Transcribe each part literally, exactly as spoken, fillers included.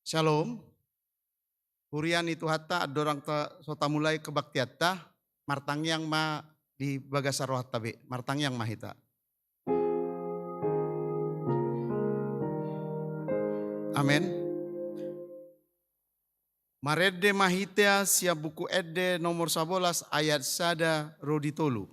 Syalom. Huria ni Tuhanta, andorang ta, so tamulai kebaktianta, martangiang ma di bagasan rohanta be, martangiang ma hita. Amen. Marende ma hita sian Buku Ende nomor sabolas ayat sada ro di tolu.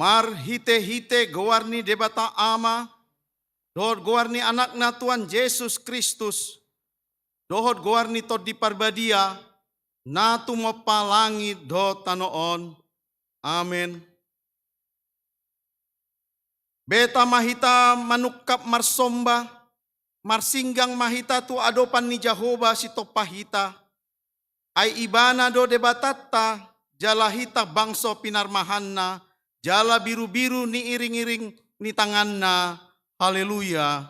Marhitehite goar ni Debata Ama, dohot goar ni Anakna Tuhan Jesus Kristus, dohot goar ni Tondi Parbadia, na tumompa langit dohot tano on. Amen. Beta ma hita manungkap marsomba, marsinggang ma hita tu adopan ni Jahowa sitompa hita. Ai Ibana do Debatanta, jala hita bangso pinarmahanna, jala birubiru ni iringiring ni tanganna. Haleluya.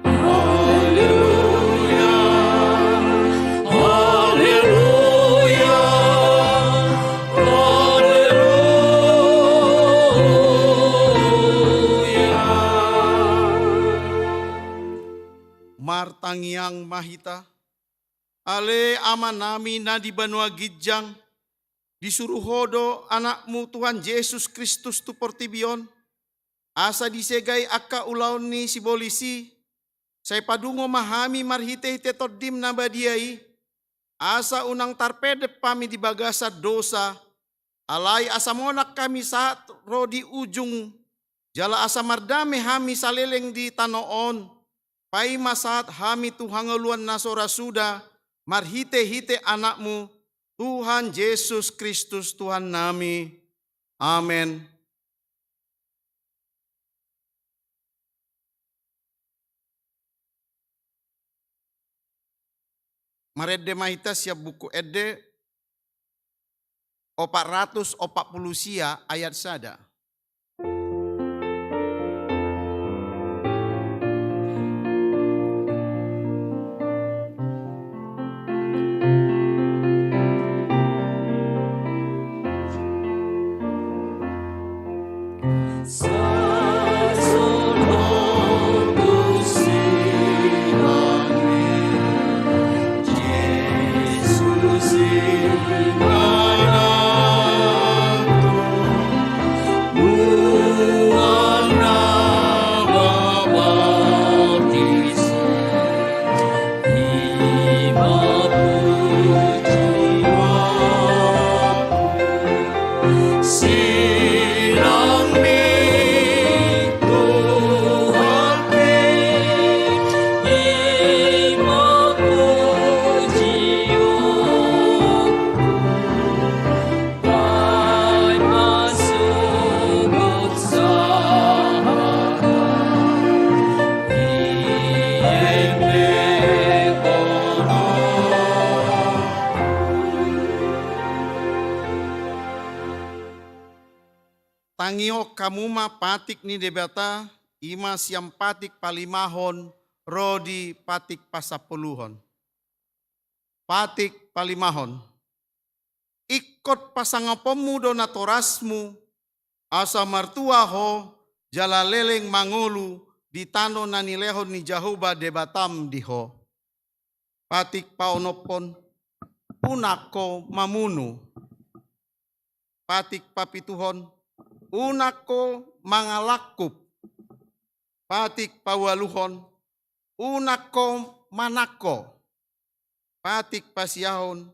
Haleluya. Haleluya. Martangiang ma hita. Ale Amanami na di banua ginjang, disuru Ho do Anakmu Tuhan Jesus Kristus tu portibi on, asa disegai angka ulaon ni sibolis i, sai padungo ma hami marhitehite Tondim na badia i, asa unang tarpedep hami di bagasan dosa, alai asa monang hami sahat ro di ujung, jala asa mardame hami saleleng di tano on, paima sahat hami tu hangoluan na so ra suda, marhitehite Anakmu, Tuhan Jesus Kristus Tuhannami. Amen. Marende ma hita sian Buku Ende opat ratus opat pulu sia ayat sada. Tangihon hamu ma patik ni Debata, i ma sian patik palimahon ro di patik pasampuluhon. Patik palimahon. Ingkon pasangaponmu do natorasmu, asa martua ho jala leleng mangolu di tano na nilehon ni Jahowa Debatam di ho. Patik paonomhon, unang ho mamunu. Patik papituhon, unang ho mangalangkup. Patik paualuhon, unang ho manangko. Patik pasiahon,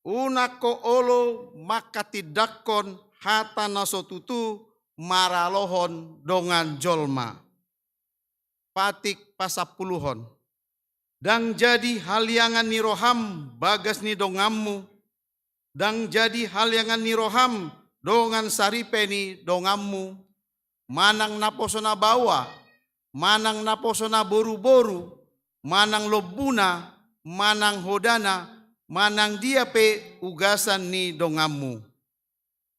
unang ho olo manghatindanghon hata na so tutu maralohon dongan jolma. Patik pasampuluhon. Ndang jadi haliangan ni roham bagas ni donganmu, ndang jadi haliangan ni roham dongan saripe ni donganmu, manang naposo na baoa, manang naposo na boruboru, manang lombuna, manang hodana, manang dia pe ugasan ni donganmu.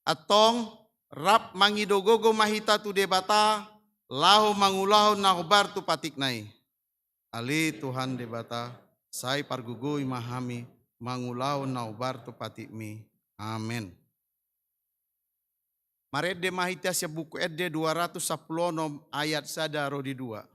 Antong, rap mangido gogo ma hita tu Debata, laho mangulahon na hombar tu patikna i. Ale Tuhan Debata, sai pargogoi ma hami mangulahon na hombar tu patikmi. Amen. Marende ma hita sian Buku Ende dua ratus sampulu onom ayat sada ro di dua.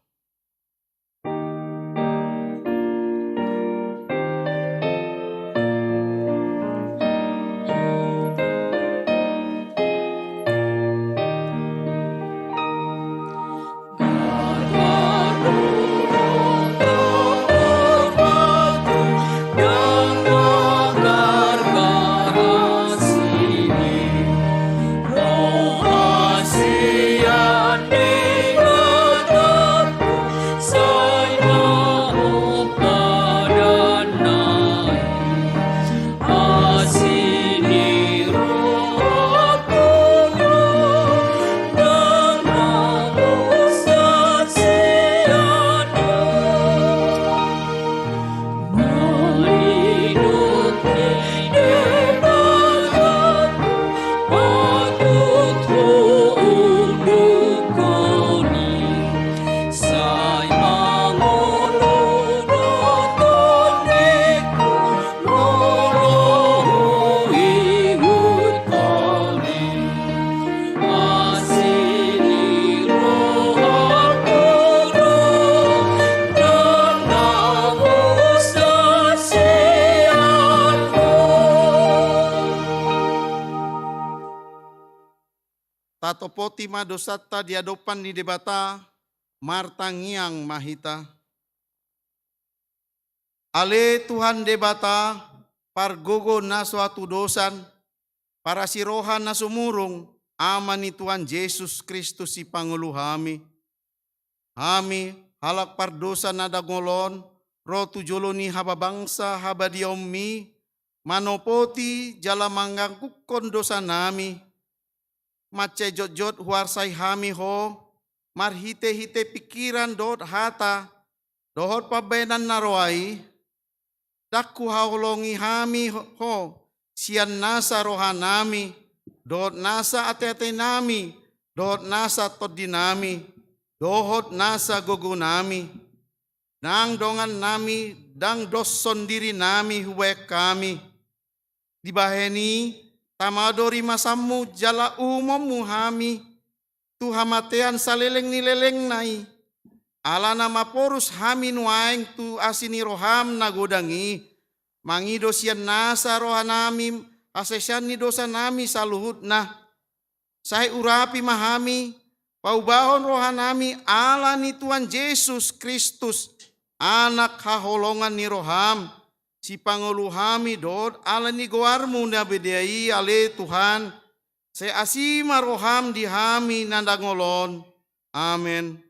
topoti ma dosanta di adopan ni Debata, martangiang ma hita. Ale Tuhan Debata, pargogo na so hatudosan, parasi roha na sumurung, Ama ni Tuhan Jesus Kristus sipangolu hami. Hami, halak pardosa na dangol on, ro tu jolo ni hababangsa habadiaonmi, manopoti jala manganggungkon dosanami. Mansai jotjot huarsai hami ho, marhitehite pingkiran dohot hata, dohot pambahenan na roa i, ndang huhaholongi hami ho, sian nasa rohanami, dohot nasa ateatenami, dohot nasa tondinami, dohot nasa gogonami. Nang dongannami, ndang doshon dirinami hubahen hami. Dibahen i, tama do rimasanmu jala uhumonmu hami, tu hamatean saleleng ni lelengna i. Alana maporus hami nuaeng tu asi ni roham na godang i, mangido sian nasa rohanami, hasesaan ni dosanami saluhutna. Sai urapi ma hami, paubahon rohanami ala ni Tuhan Jesus Kristus, Anak haholongan ni roham, sipangolu hami dohot ala ni goarmu na badia i ale Tuhan, sai asi ma roham di hami na dangol on. Amen.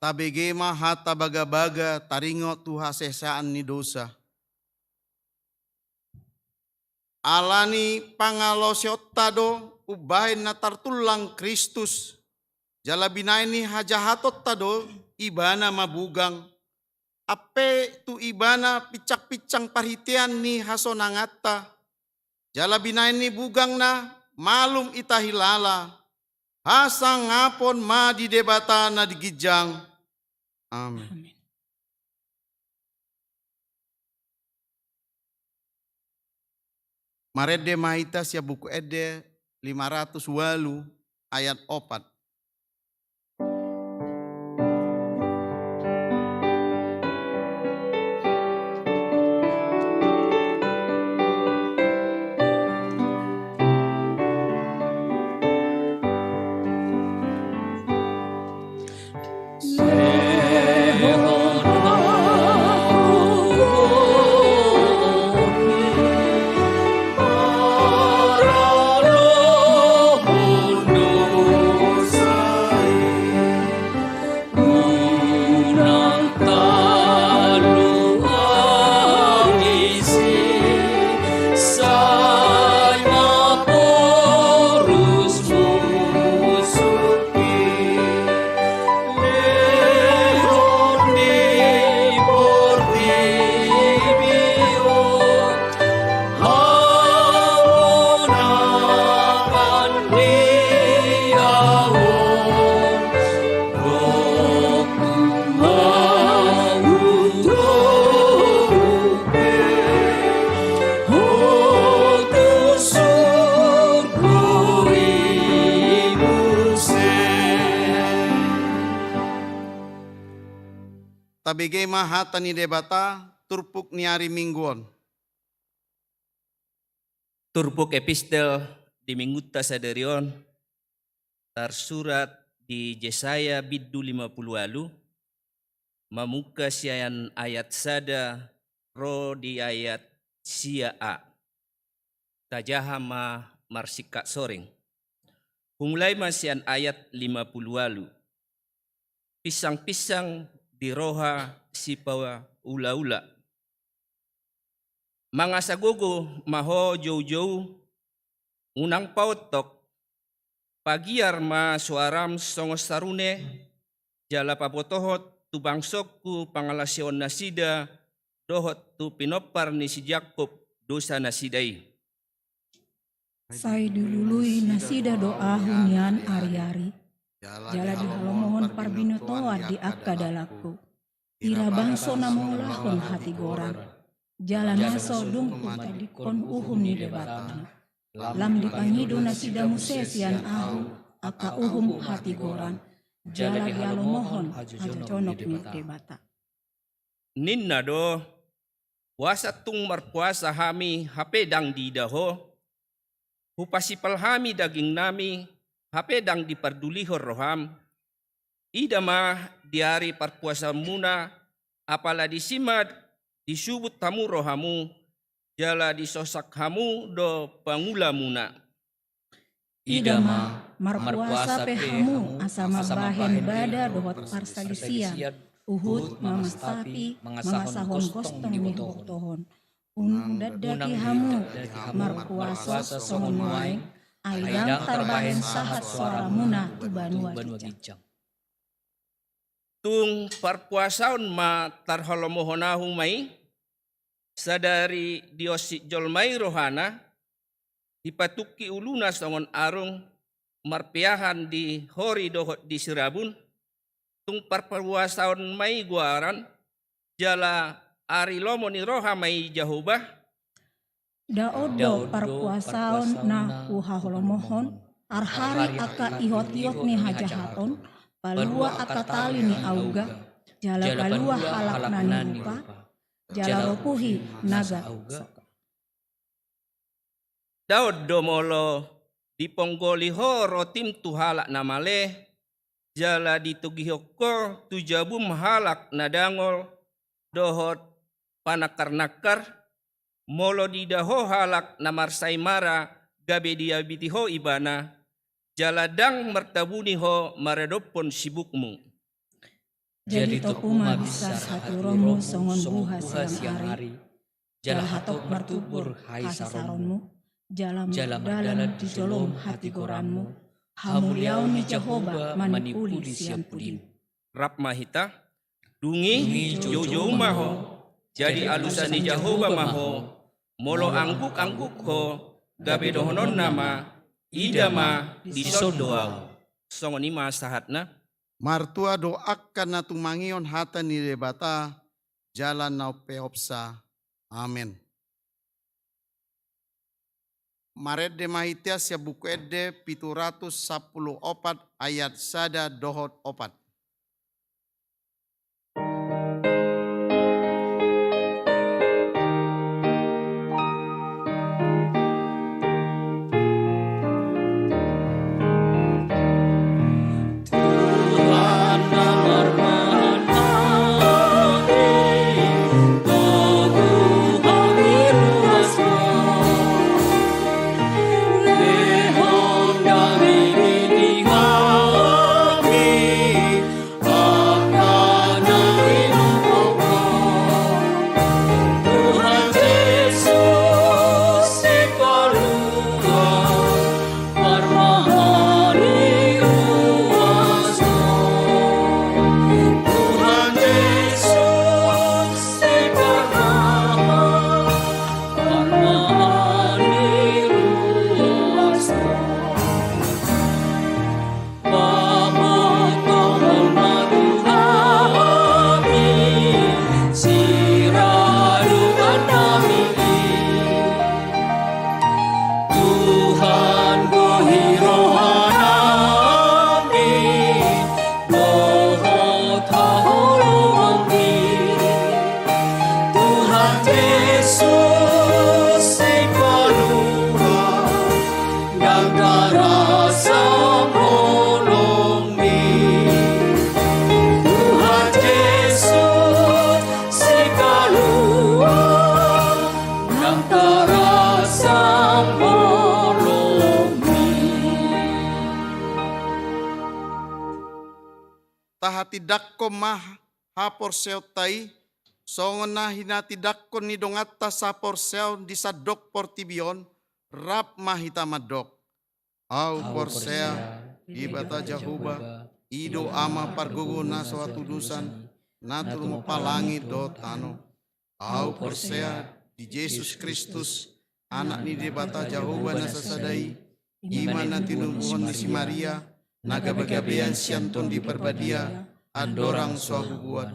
Tabege ma hata bagabaga taringot tu hasesaan ni dosa. Ala ni pangalaosionta do umbahen na tartullang Kristus, jala binahen ni hajahatonta do Ibana mabugang, ampe tu Ibana pinsangpinsang parhitean ni hasonanganta, jala binahen ni bugangna malum hita hilala. Hasangapon ma di Debata na di ginjang. Amen. Amen. Marende ma hita sian Buku Ende lima ratus ualu ayat opat. Tabege ma hata ni Debata, turpuk ni ari Minggu on. Turpuk epistel di Minggunta sadari on tarsurat di Jesaya bindu lima pulu ualu, mamungka sian ayat sada ro di ayat sia a. Tajaha ma marsingkat soring. Humulai ma sian ayat lima pulu ualu. Pinsangpinsang di roha sipaulaula. Mangasa gogo ma ho joujou, Unang paontok, pagiar ma soaram songon sarune, jala pabotohon tu bangsongku pangalaseon nasida dohot tu pinompar ni si Jakkob dosa nasida i. Sai dilului nasida do ahu nian ari-ari, jala dihalomohon parbinotoan di angka dalanku. Ira bangso na mangulahon hatigoran, jala na so dung hutadingkon uhum ni Debata. Lam dipangido nasida muse sian ahu angka uhum hatigoran, jala dihalomohon hajajonok ni Debata. Ninna do: Boasa tung marpuasa hami hape ndang diida Ho? Hupasipal hami dagingnami hape ndang dipardulihon roham? Ida ma di ari parpuasaonmuna, apala disi ma disubut hamu rohamu, jala disosak hamu do pangulamuna. Ida ma, marpuasa pe hamu asa mambahen bada dohot parsalisian, huhut mamastapi mangasahon gostong ni botohon. Unang dandaki hamu marpuasa songon nuaeng, ai ndang tarbahen sahat soaramuna tu banua ginjang. Tung parpuasaon ma tarhalomohon ahu ma i, sadari dionsit jolma i rohana, dipatungki uluna songon arung, marpeahan di hori dohot di sirabun, tung parpuasaon ma i goaran, jala ari lomo ni roha ma i Jahowa. Dao do parpuasaon na huhalomohon, arhari angka ihot-ihot ni hajahaton, palua angka tali ni auga, jala palua halak na nirupa, jala ropuhi naga soka. Dao do molo diponggoli ho rotim tu halak na male, jala ditogihon ho tu jabum halak na dangol dohot panangkar-nangkar, molo diida ho halak na marsaimara gabe diabiti ho ibana, jala ndang martabuni ho maradophon sibukmu. Jadi toppu ma binsar haturonmu songon buha siang ari, jala hatop martumbur haisaronmu, jala mardalan di jolom hatigoranmu, hamuliaon ni Jahowa manipuli sian pudim. Rap ma hita. Dung i joujou ma ho, jadi alusan ni Jahowa ma ho, molo angguk-angguk ho, gabe dohononna ma, ida ma, dison do ahu. Songon i ma sahatna. Martua do angka na tumangihon hata ni Debata, jala na umpeopsa. Amen. Marende ma hita sian Buku Ende pitu ratus sampulu opat ayat sada dohot opat. Tahatindangkon ma haporseaonta i, songon na hinatindangkon ni donganta saporseaon di sandok portibi on, Rap ma hita mandok: Ahu porsea, Debata Jahowa, i do Ama pargogo na so hatudosan, na tumompa langit dohot tano. Ahu porsea di Jesus Kristus, Anak ni Debata Jahowa na sasada i, i ma na tinubuhon ni si Maria, na gabegabean sian Tondi Parbadia, andorang so habubuhan.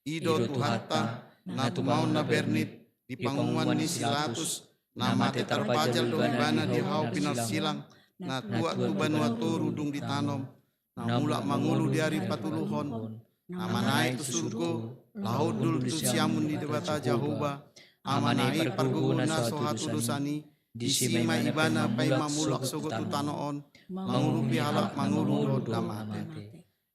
I do Tuhanta, na tumaon na bernit, di pangomoan ni si Pilatus, na mate tarpajal do Ibana di hau pinarsilang, na tuat tu banua toru dung ditanom, na mulak mangolu di ari patoluhon, na manaek tu surgo, laho hundul tu siamun ni Debata Jahowa, Amana i pargogo na so hatudosan i, disi ma Ibana paima mulak sogot tu tano on, mangurupi halak mangolu dohot na mate.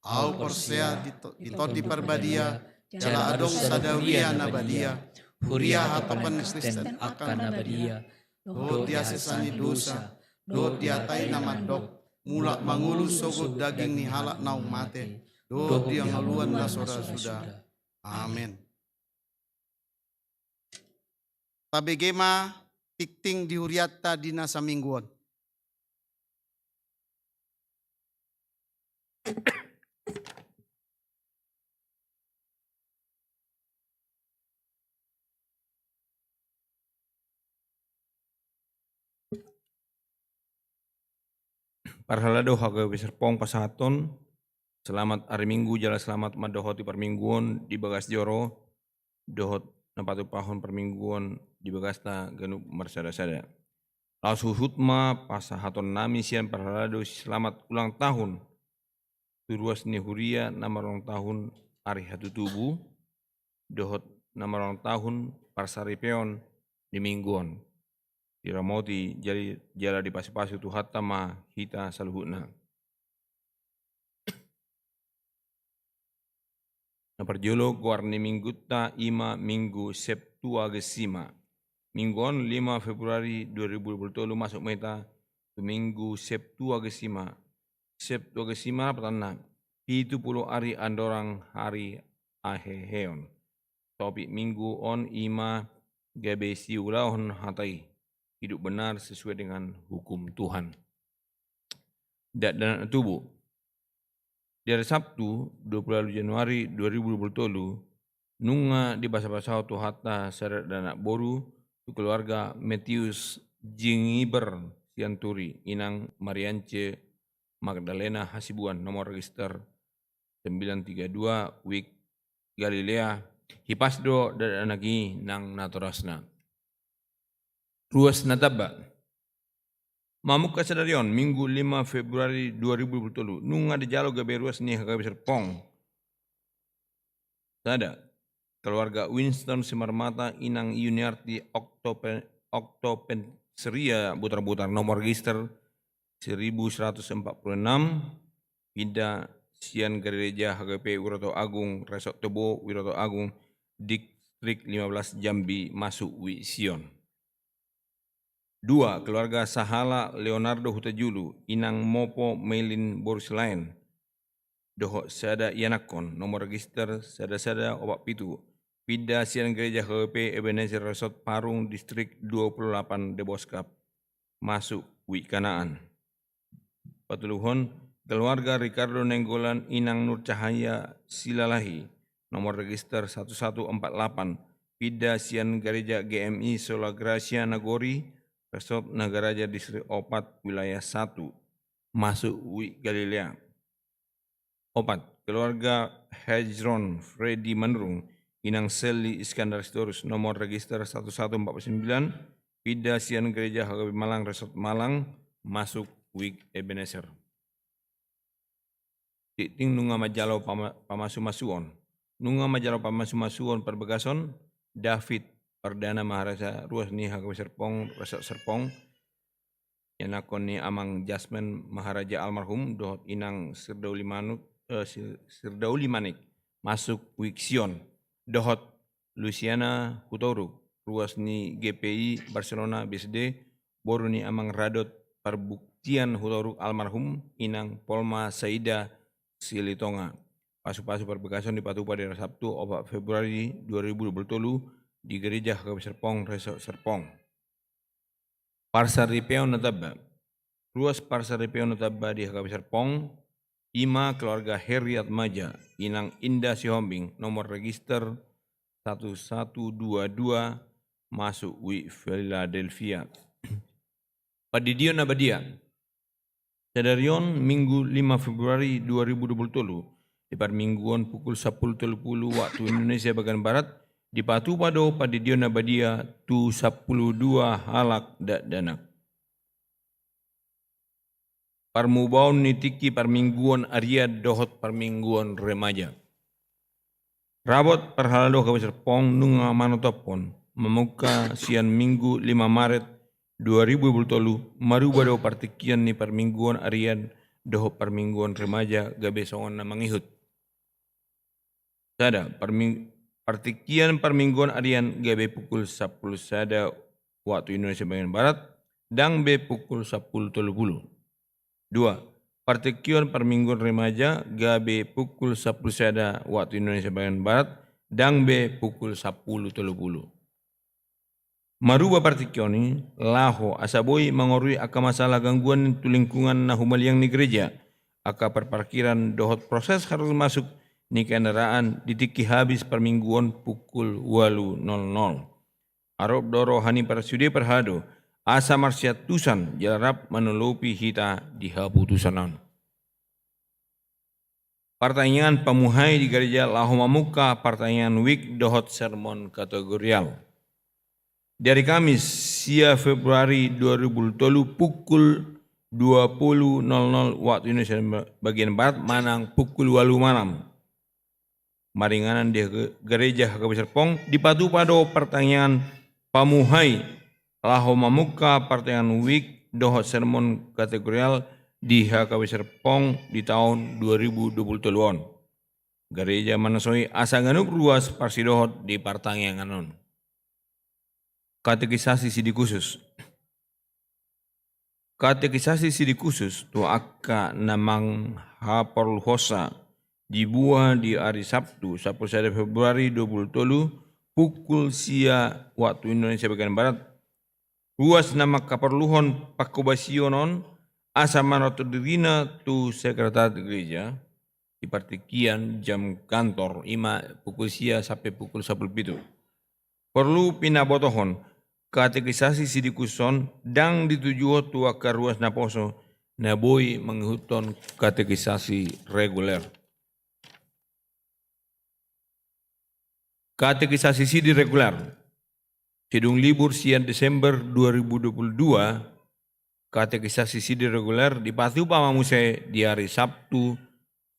Ahu porsea di to-, di Tondi Parbadia, jala adong sada huria na badia, huria hatopan Kristen angka na badia, dohot di hasesaan ni dosa, dohot di hata i na mandok, mulak mangolu sogot daging ni halak naung mate, dohot di hangoluan na so ra suda. Amen. Tabege ma tingting di hurianta di na saminggu on. Parhalado H K B P Serpong pasahathon selamat ari Minggu jala selamat mandohoti parmingguon di bagas joro dohot na patupahon parmingguon di bagasta ganup marsada-sada. Laos huhut ma pasahatonnami sian parhalado selamat ulang tahun tu ruas ni huria na marulang tahun ari hatutubu dohot na marulang tahun parsaripeon di Minggu on. Diramoti jala, jala dipasupasu Tuhanta ma hita saluhutna. Na parjolo, goar ni Minggunta i ma Minggu Septuagesima. Minggu on, lima Februari dua ribu dua puluh tolu, masuk ma hita tu Minggu Septuagesima. Septuagesima lapatanna, pitu pulu ari andorang hari haheheon. Topik Minggu on i ma gabe siulahon hata i, hidup benar sesuai dengan hukum Tuhan. Dakdanak na tubu. Di hari Sabtu, dua pulu ualu Januari dua ribu dua pulu tolu, nunga dibasabasahon Tuhanta sada dakdanak boru tu keluarga Metius Jingiber Sianturi, inang Mariance Magdalena Hasibuan, nomor register sembilan tiga dua, Wijk Galilea. Hipas do dakdanak i nang natorasna. Ruas na tamba. Mamungka sadari on, Minggu lima Februari dua ribu dua pulu tolu, nunga dijalo gabe ruas ni H K B P Serpong. Sada, keluarga Winston Simarmata, inang Yuniarti Oktope-, Oktopenseria Butarbutar, nomor register seribu seratus empat puluh enam, pinda sian Gereja H K P Wiroto Agung, Resort Tobo Wiroto Agung, Distrik lima belas Jambi, masuk Wijk Sion. Dua, keluarga sahala Leonardo Hutajulu, inang Mopo Melin boru Silaen, dohot sada ianakhon, nomor register sada sada opat pitu, pinda sian Gereja H K P Ebenezer Resort Parung, Distrik dua puluh delapan Deboskap, masuk Wijk Kanaan. Patoluhon, keluarga Ricardo Nainggolan, inang Nur Cahaya Silalahi, nomor register satu satu empat delapan, pinda sian Gereja G M I Sola Gratia Nagori, Resort Nagaraja, Distrik opat, Wilayah satu, masuk Wijk Galilea. Opat, keluarga Hezron Freddy Manurung, inang Sally Iskandar Sitorus, nomor register satu satu empat puluh sembilan, pinda sian Gereja H K P Malang Resort Malang, masuk Wijk Ebenezer. Tingting nunga manjalo pama-, pamasumasuon. Nunga manjalo pamasumasuon parbagason, David Pardana Maharaja ruas ni H K P Serpong, Resort Serpong, ianakhon ni Amang Jasmen Maharaja almarhum, dohot Inang Sirdauli Manuk, eh, Sir-, Sirdauli Manik, masuk Wijk Sion, dohot Luciana Hutoruk, ruas ni G P I Barcelona B S D, boru ni Amang Radot Parbuktian Hutoruk almarhum, Inang Polma Saida Silitonga. Pasupasu parbagason dipatupa di ari Sabtu, opat Februari dua ribu dua puluh tolu, di Gereja H K P Serpong, Resort Serpong. Parsaripeon na tamba. Ruas parsaripeon na tamba di H K B P Serpong, ima keluarga Heri Atmaja, Inang Indah Sihombing, nomor register satu satu dua dua, masuk Wijk Philadelphia. Pandidion na badia. Sadari on Minggu lima Februari dua ribu dua puluh tolu, di parmingguon pukul sampulu tolu pulu waktu Indonesia bagian barat, dipatupa do pandidion na badia tu sampulu dua halak dakdanak. Parmubaon ni tingki parmingguon arian dohot parmingguon remaja. Rabot parhalado H K B P Serpong nunga manotophon, mamungka sian Minggu lima Maret dua ribu dua puluh tolu, maruba do partingkian ni parmingguon arian dohot parmingguon remaja gabe songon na mangihut. Sada, parming-, partingkian parmingguon arian gabe pukul sampulu sada waktu Indonesia bagian barat, ndang be pukul sampulu tolu pulu. Dua, partingkian parmingguon remaja gabe pukul sampulu sada waktu Indonesia bagian barat, ndang be pukul sampulu tolu pulu. Maruba partingkian i laho asa boi mangorui angka masalah gangguan tu lingkungan na humaliang ni gereja, angka parparkiran dohot proses harus masuk ni kendaraan di tingki habis parmingguon pukul ualu nol nol. Arop do roha ni parsude parhalado, asa marsiantusan jala rap manolopi hita di haputusan on. Partangiangan pamuhai di gareja laho mamungka partangiangan wijk dohot sermon kategorial. Di ari Kamis, sia Februari dua ribu tolu pukul dua puluh nol nol waktu Indonesia bagian barat manang pukul ualu malam. Maringanan di ge-, gereja H K B P Serpong, dipatupa do partangiangan pamuhai laho mamungka partangiangan wijk dohot sermon kategorial di H K B P Serpong di taon dua ribu dua puluh tolu on. Gareja manasoi asa ganup ruas parsidohot di partangiangan on. Katekisasi sidi khusus. Katekisasi sidi khusus tu angka na manghaporluhonsa dibuat di ari Sabtu, sampulu sada Februari dua puluh tolu, pukul sia waktu Indonesia bagian barat. Ruas na manghaporluhon pangkobasion on asa manortor dirina tu sekretariat gereja, di partingkian jam kantor, ima pukul sia sampe pukul sampulu pitu. Porlu pinabotohon, katekisasi sidi khusus on ndang ditujuhon tu angka ruas naposo na boi mangihuthon katekisasi reguler. Katekisasi sidi reguler. Sidung libur sian Desember dua ribu dua puluh dua, katekisasi sidi reguler dipatupa ma muse di ari Sabtu,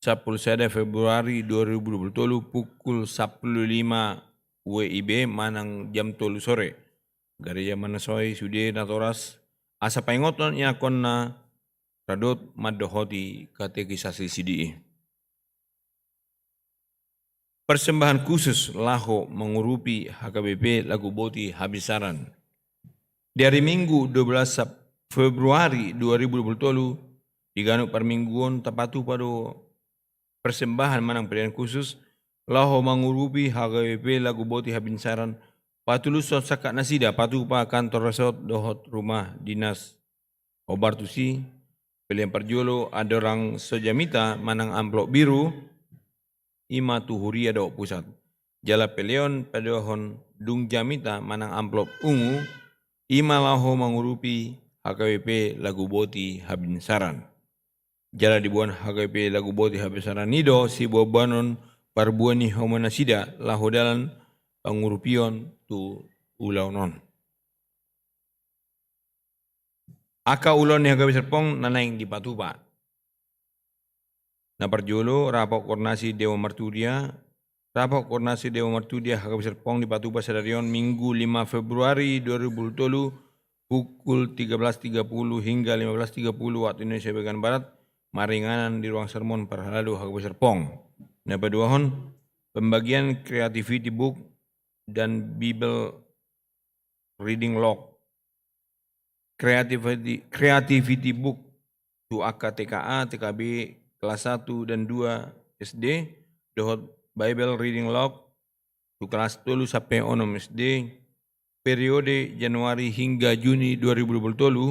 sampulu sada Februari dua ribu dua puluh tolu, pukul sampulu lima W I B manang jam tolu sore. Gareja manasoi sude natoras asa paingothon ianakhonna ro dohot mandohoti katekisasi sidi i. Persembahan khusus laho mangurupi H K B P Laguboti Habinsaran. Di ari Minggu dua belas Sep-, Februari dua ribu dua puluh tolu, di ganup parmingguon tapatupa do persembahan manang pelean khusus laho mangurupi H K B P Laguboti Habinsaran, patulushon sangkap nasida patupa kantor resort dohot rumah dinas. Hombar tusi, pelean parjolo andorang so jamita manang amplop biru, ima tu huria dohot pusat. Jala pelean paduahon dung jamita manang amplop ungu, ima laho mangurupi H K B P Laguboti Habinsaran. Jala diboan H K B P Laguboti Habinsaran i do siboanboanon parbue ni hauma nasida laho dalan pangurupion tu ulaon on. Angka ulaon ni H K B P Serpong na naeng dipatupa. Na parjolo, rapot koordinasi Dewan Marturia. Rapot koordinasi Dewan Marturia H K B P Serpong dipatupa sadari on Minggu lima Februari dua ribu dua puluh tolu, pukul tiga belas tiga puluh hingga lima belas tiga puluh waktu Indonesia bagian barat, maringanan di ruang sermon parhalado H K B P Serpong. Na paduahon, pembagian creativity book dan Bible reading log. Creativity, creativity book tu angka T K A, T K B, kelas satu dan dua S D, dohot Bible reading log tu kelas tolu sampe onom S D, P Periode Januari hingga Juni dua ribu dua puluh tolu,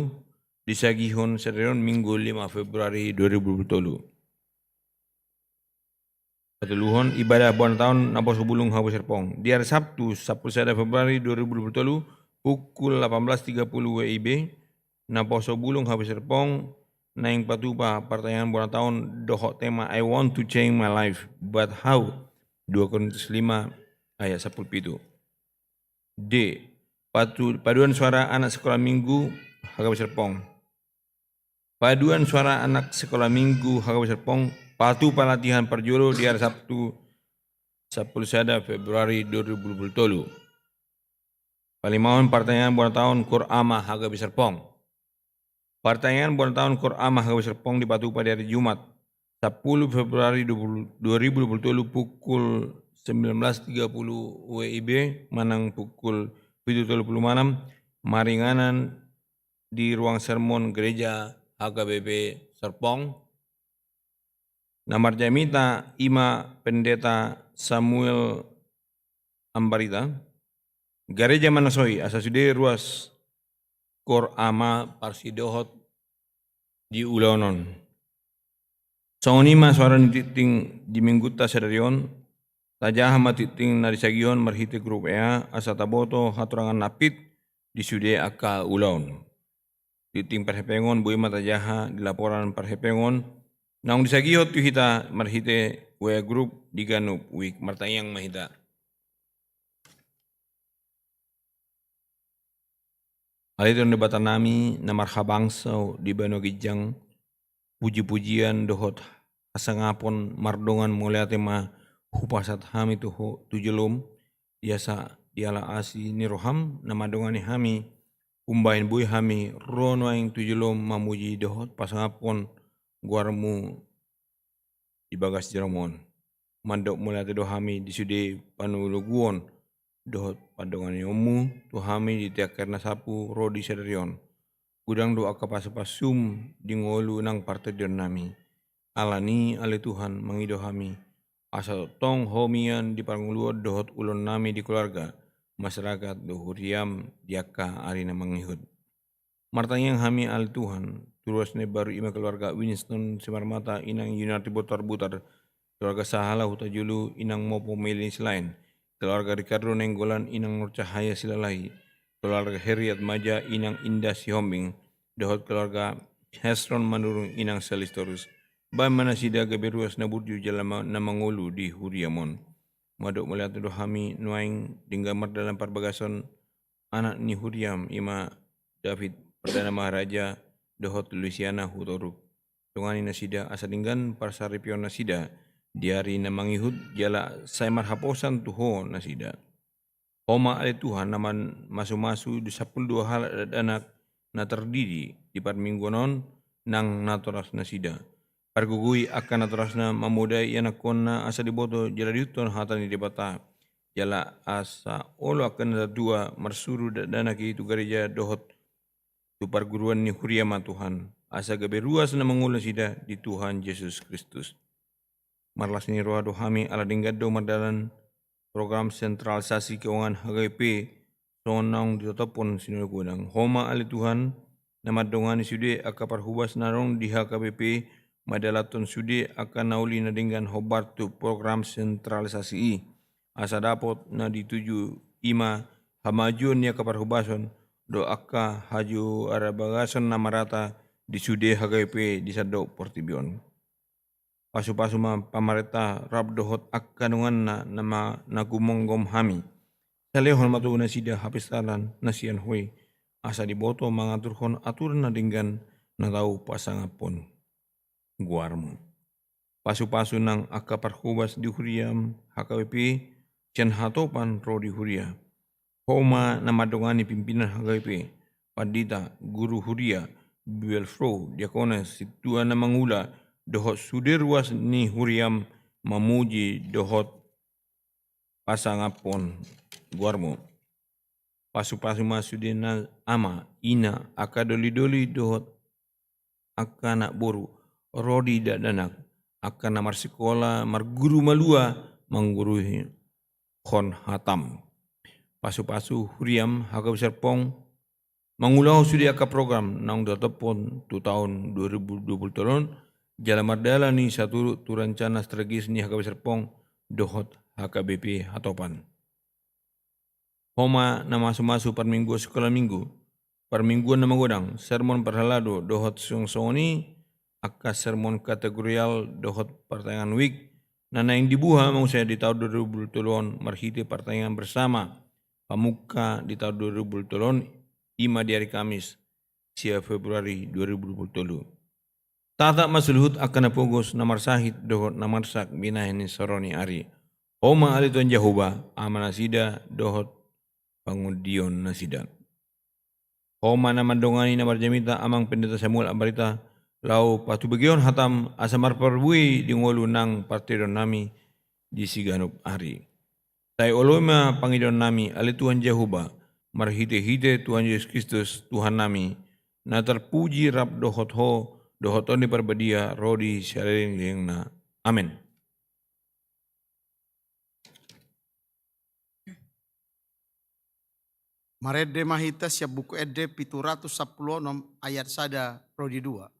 disagihon sadarion Minggu lima Februari dua ribu dua puluh tolu. Patoluhon, ibadah bona taon naposo bulung Hape Serpong. Di ari Sabtu, sampulu sada Februari dua ribu dua puluh tolu, pukul delapan belas tiga puluh W I B, naposo bulung Hape Serpong naeng patupa partangiangan bona taon dohot tema I Want to Change My Life, but How? Dua Korintus lima ayat sampulu pitu. D. Patu-, paduan suara anak sekolah minggu H K B Serpong. Paduan suara anak sekolah minggu H K B Serpong, patupa latihan parjolo di ari Sabtu, sampulu sada Februari dua ribu dua puluh tolu. Palimahon, partangiangan bona taon koor ama H K B Serpong. Partangiangan bona taon koor ama H K B Serpong dipatupa di ari Jumat, sampulu Februari dua puluh, dua ribu dua puluh tolu, pukul sembilan belas tiga puluh W I B manang pukul pitu tolu pulu manang, maringanan di ruang sermon Gereja H K B P Serpong. Na marjamita i ma Pendeta Samuel Ambarita. Gareja ma na so i, asa sude ruas koor ama parsidohot di ulaon on. Songon i ma soara ni tingting di minggunta sadari on. Tajaha ma tingting na disagihon marhite grup E A, asa taboto hatorangan na pit di sude angka ulaon. Tingting parhepengon boi ma tajaha di laporan parhepengon naung disagihon tu hita marhite W A grup di ganup wijk. Martangiang ma hita. Ale Tuhan Debata nami na marhabangsa di banua ginjang, puji-pujian dohot hasangapon mardongan mauliate ma hupasahat hami tu Ho, tu jolom, di asa, di ala asi ni roham na mandongani hami, umbahen boi hami ro nuaeng tu jolom mamuji dohot pasangaphon goarmu di bagas jolom on. Mandok mauliate do hami di sude panuluguon dohot pandonganionmu tu hami di tiap ari na sapu ro di sadari on. Godang do angka pasu-pasum di ngolu nang partondion nami. Alani, ale Tuhan, mangido hami, asa tongtong Ho mian di parngoluon dohot ulaon nami di keluarga, masyarakat dohot huriam di angka ari na mangihut. Martangiang hami, ale Tuhan, tu ruas na imbaru i ma keluarga Winston Simarmata, inang Yunarti Butarbutar, keluarga sahala Hutajulu, inang Mopo Meli Silaen, keluarga Ricardo Nainggolan, inang Nur Cahaya Silalahi, keluarga Heriatmaja, inang Indah Sihombing, dohot keluarga Hesron Manurung, inang Salistorus. Bahen ma nasida gabe ruas na burju jala ma-, na mangolu di huriam on. Mandok mauliate do hami nuaeng denggan mardalan parbagason anak ni huriam, i ma David Perdana Maharaja dohot Lusiana Hutodruk. Dongani nasida asa denggan parsaripeon nasida di ari na mangihut, jala sai marhaposan tu Ho nasida. Ho ma, ale Tuhan, na man-, masu-masu di sampulu dua halak dakdanak na tardidi di parmingguon on nang natoras nasida. Pargogoi angka natorasna, mamodai ianakhonna asa diboto jala diihuthon hata ni Debata, jala asa olo angka na tatua marsuru dakdanak i tu gareja dohot tu parguruan ni huria ma Tuhan, asa gabe ruas na mangolu nasida di Tuhan Jesus Kristus. Marlas ni roha do hami ala denggan do mardalan program sentralisasi keuangan H K B P songon naung ditotophon sinodota godang. Ho ma, ale Tuhan, na mandongani sude angka parhobas na adong di H K B P, madalanhon sude angka na uli na denggan hombar tu program sentralisasi i, asa dapot na dituju, i ma hamajuon ni angka parhobason dohot angka hajuara bagason na marata di sude H K B P di sandok portibi on. Pasu-pasu ma pamarenta rap dohot angka donganna na ma-, na gumomgom hami. Salehon ma tu nasida hapistaran na sian Ho i, asa diboto mangaturhon aturan na denggan na tau pasangaphon goarmu. Pasu-pasu nang angka parhobas di huriam H K B P sian hatopan ro di huria. Ho ma na mandongani pimpinan H K B P, pandita, guru huria, bibelvrouw, diakones, sintua na mangula, dohot sude ruas ni huriam mamuji dohot pasangaphon goarmu. Pasu-pasu ma sude na ama, ina, angka doli-doli dohot angka anak boru, ro di dakdanak, angka na marsikola, marguru malua, mangguruhon hatam. pasu-pasu huriam H K B Serpong, mangulahon sude angka program naung tatophon tu taon dua ribu dua puluh tolu on, jala mardalan i saturut tu rencana strategis ni H K B Serpong dohot H K B P Hatopan. Homa na masu-masu parmingguon sikola minggu, parmingguon na magodang, sermon parhalado dohot songon-songon i, angka sermon kategorial dohot partangiangan week, na naeng dibuha muse di taon dua ribu dua puluh tolu on marhite partangiangan bersama, pamungka di taon dua ribu dua puluh tolu on, i ma di ari Kamis, sia Februari dua ribu dua puluh tolu. Tatap ma saluhut angka na pogos, na marsahit dohot na marsak binahen ni soro ni ari. Homa ale Tuhan Jahowa, Amanasida dohot pangondionnasida. Homa na mandongani na marjamita Amang Pendeta Samuel Ambarita, laho patubegehon hatam asa marparbue di ngolu nang partedoonnami di siganup ari. Sai olo ma pangidoannami ale Tuhan Jahowa, marhite-hite Tuhan Jesus Kristus Tuhannami, na tarpuji rap dohot Ho, dohot Tondi Parbadia, ro di saleleng-lelengna. Amen. Marende ma hita sian Buku Ende pitu ratus sampulu onom ayat sada ro di dua.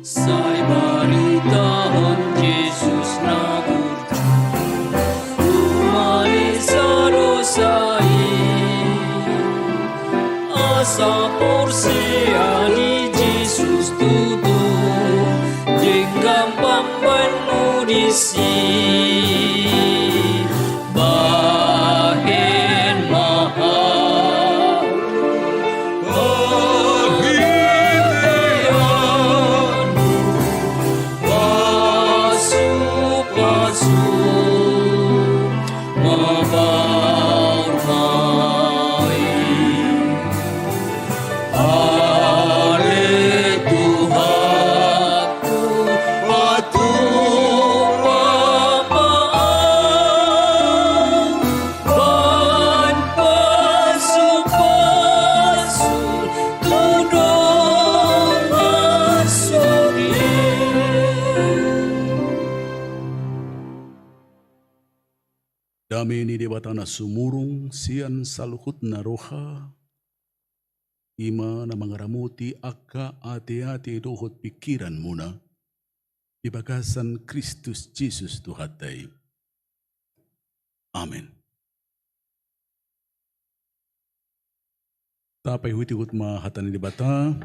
Sai baritahon Jesus na burju, tu bagasan dosa i. Asa porsea di Jesus tutu, denggan pambahenmu disi. Bahen ma au, marhite annon, pasu-pasu ma paur ma i. Ale Tuhanku, patupa ma au, bahen pasu-pasu tu dongan sorian. Dame ni Debata na sumurung sian saluhutna roha, i ma na mangaramoti angka ateate dohot pingkiranmuna, di bagasan Kristus Jesus Tuhanta i. Amen. Tapaihut-ihut ma hata ni Debata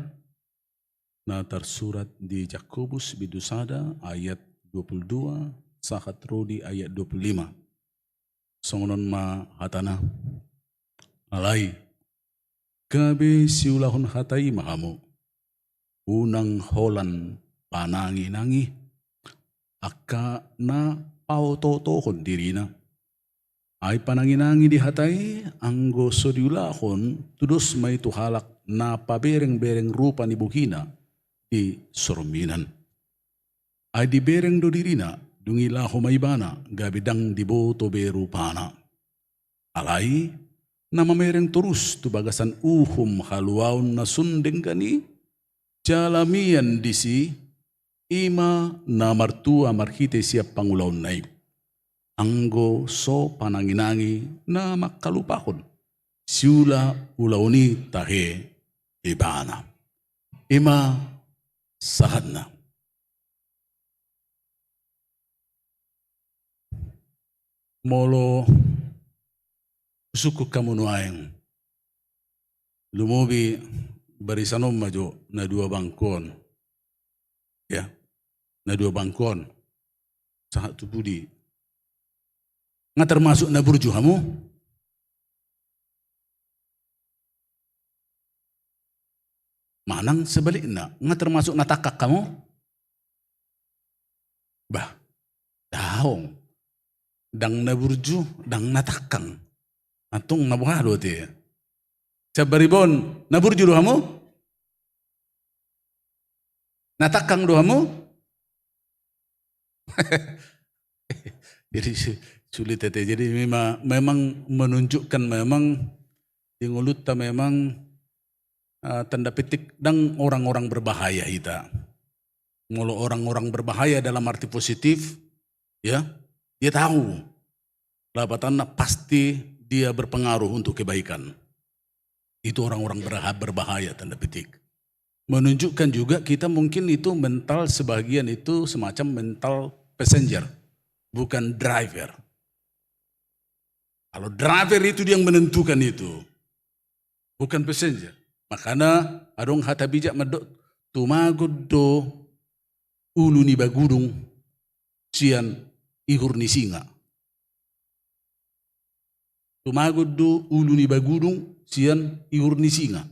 na tarsurat di Jakobus bindu sada ayat dua pulu dua sahat ro di ayat dua pulu lima. Songon on ma hatana: Alai, gabe siulahon hata i ma hamu. Unang holan panangi-nangi angka na paoto-otohon dirina. Ai panangi-nangi di hata i, anggo so diulahon, tudos ma i tu halak na pabereng-bereng rupa ni bohina di sorminan. Ai dibereng do dirina, dung i laho ma ibana, gabe ndang diboto be rupana. Alai, na mamereng torus tu bagasan uhum haluaon na sun denggan i, jala mian disi, i ma na martua marhite sian pangulaonna i. Anggo so pananginangi na mangkalupahon siula ulaon i tahe ibana. I ma sahatna. Molo husungkun hamu nuaeng, lumobi barisan on ma jo na dua bangku on. Ya, na dua bangku on. Sahat tu pudi. Nga termasuk na burju hamu? Manang sebalikna, nga termasuk na tangkang hamu? Bah, daong. Ndang na burju, ndang na tangkang. Antong na boha do ate? Sian Bariba on, na burju do hamu? Na tangkang do hamu? Jadi su-, sulit ate. Jadi memang, memang menunjukkan memang di ngolunta memang, eh, tanda petik ndang orang-orang berbahaya hita. Molo orang-orang berbahaya dalam arti positif, ya, dia tahu lapatanna pasti dia berpengaruh untuk kebaikan. Itu orang-orang berha-, berbahaya, tanda petik. Menunjukkan juga kita mungkin itu mental sebagian itu semacam mental passenger, bukan driver. Kalau driver itu dia yang menentukan itu, bukan passenger. Makana adong hata bijak mandok, tumagon do ulu ni bagudung sian ihur ni singa. Tumagon do ulu ni bagudung sian ihur ni singa.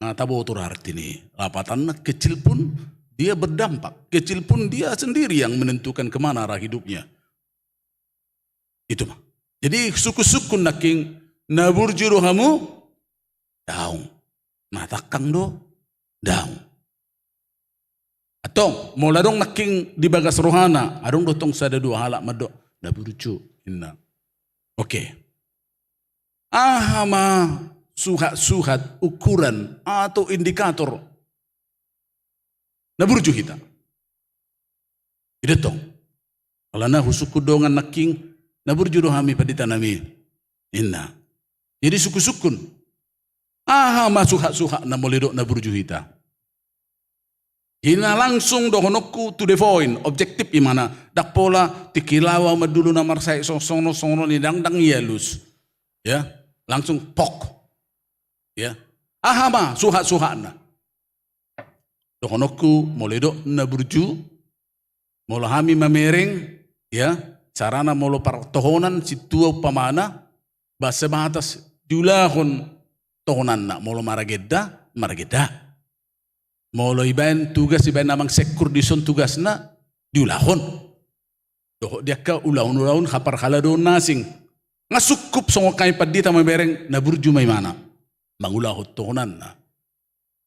Nah, taboto do arti ni lapatanna, kecil pun dia berdampak, kecil pun dia sendiri yang menentukan kemana arah hidupnya. Itu ma. Jadi sungkun-sungkun nangkin, na burju do hamu? Daong. Na tangkang do? Daong. Antong, molo adong nangkin di bagas rohana, adong do tong sada dua halak mandok, na burju, inna. Oke. Aha ma suhat-suhat ukuran atau indikator na burju hita? I do tong. Alana husungkun dongan nangkin, na burju do hami pandita nami, inna. Jadi sungkun-sungkun. Aha ma suhat-suhatna molo didok na burju hita? Hina langsung dohononku to the point, objektif imana. Ndang pola tingki laho au mandulu na marsahit songon on songon on, ndang, ndang ialus. Ya, langsung pok. Ya. Aha ma suhat-suhatna? Dohononku molo didok na burju, molo hami mamereng, ya, carana molo partohonan sintua umpamana, ba sebatas diulahon tohonanna, molo maragenda, maragenda. Molo ibaen tugas, ibaen amang sekkur dison tugasna, diulahon. Dohot di angka ulaon-ulaon haparhaladoon na asing. Nga sungkup songon hami pandita mamereng, na burju ma imana mangulahon tohonanna.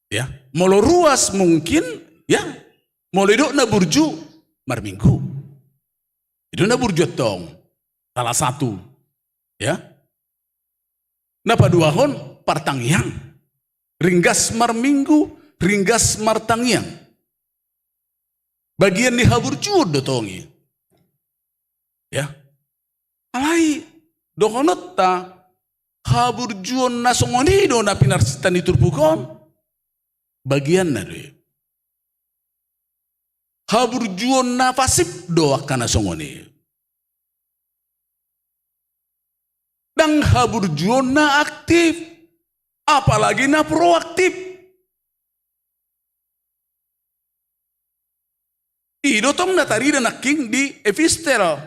Ya, molo ruas mungkin, ya, molo didok na burju, marminggu. I do na burju antong. Salah satu. Ya. Na paduahon, partangiang. Ringgas marminggu, ringgas martangiang. Bagian ni haburjuon do tong i. Ya. Alai, dohononta, haburjuon na songon i do na pinarsinta ni turpuk on? Bagianna do i. Haburjuon na pasif do angka na songon i. Ndang haburjuon na aktif, apalagi na proaktif. I do tong na tarida nangkin di epistel.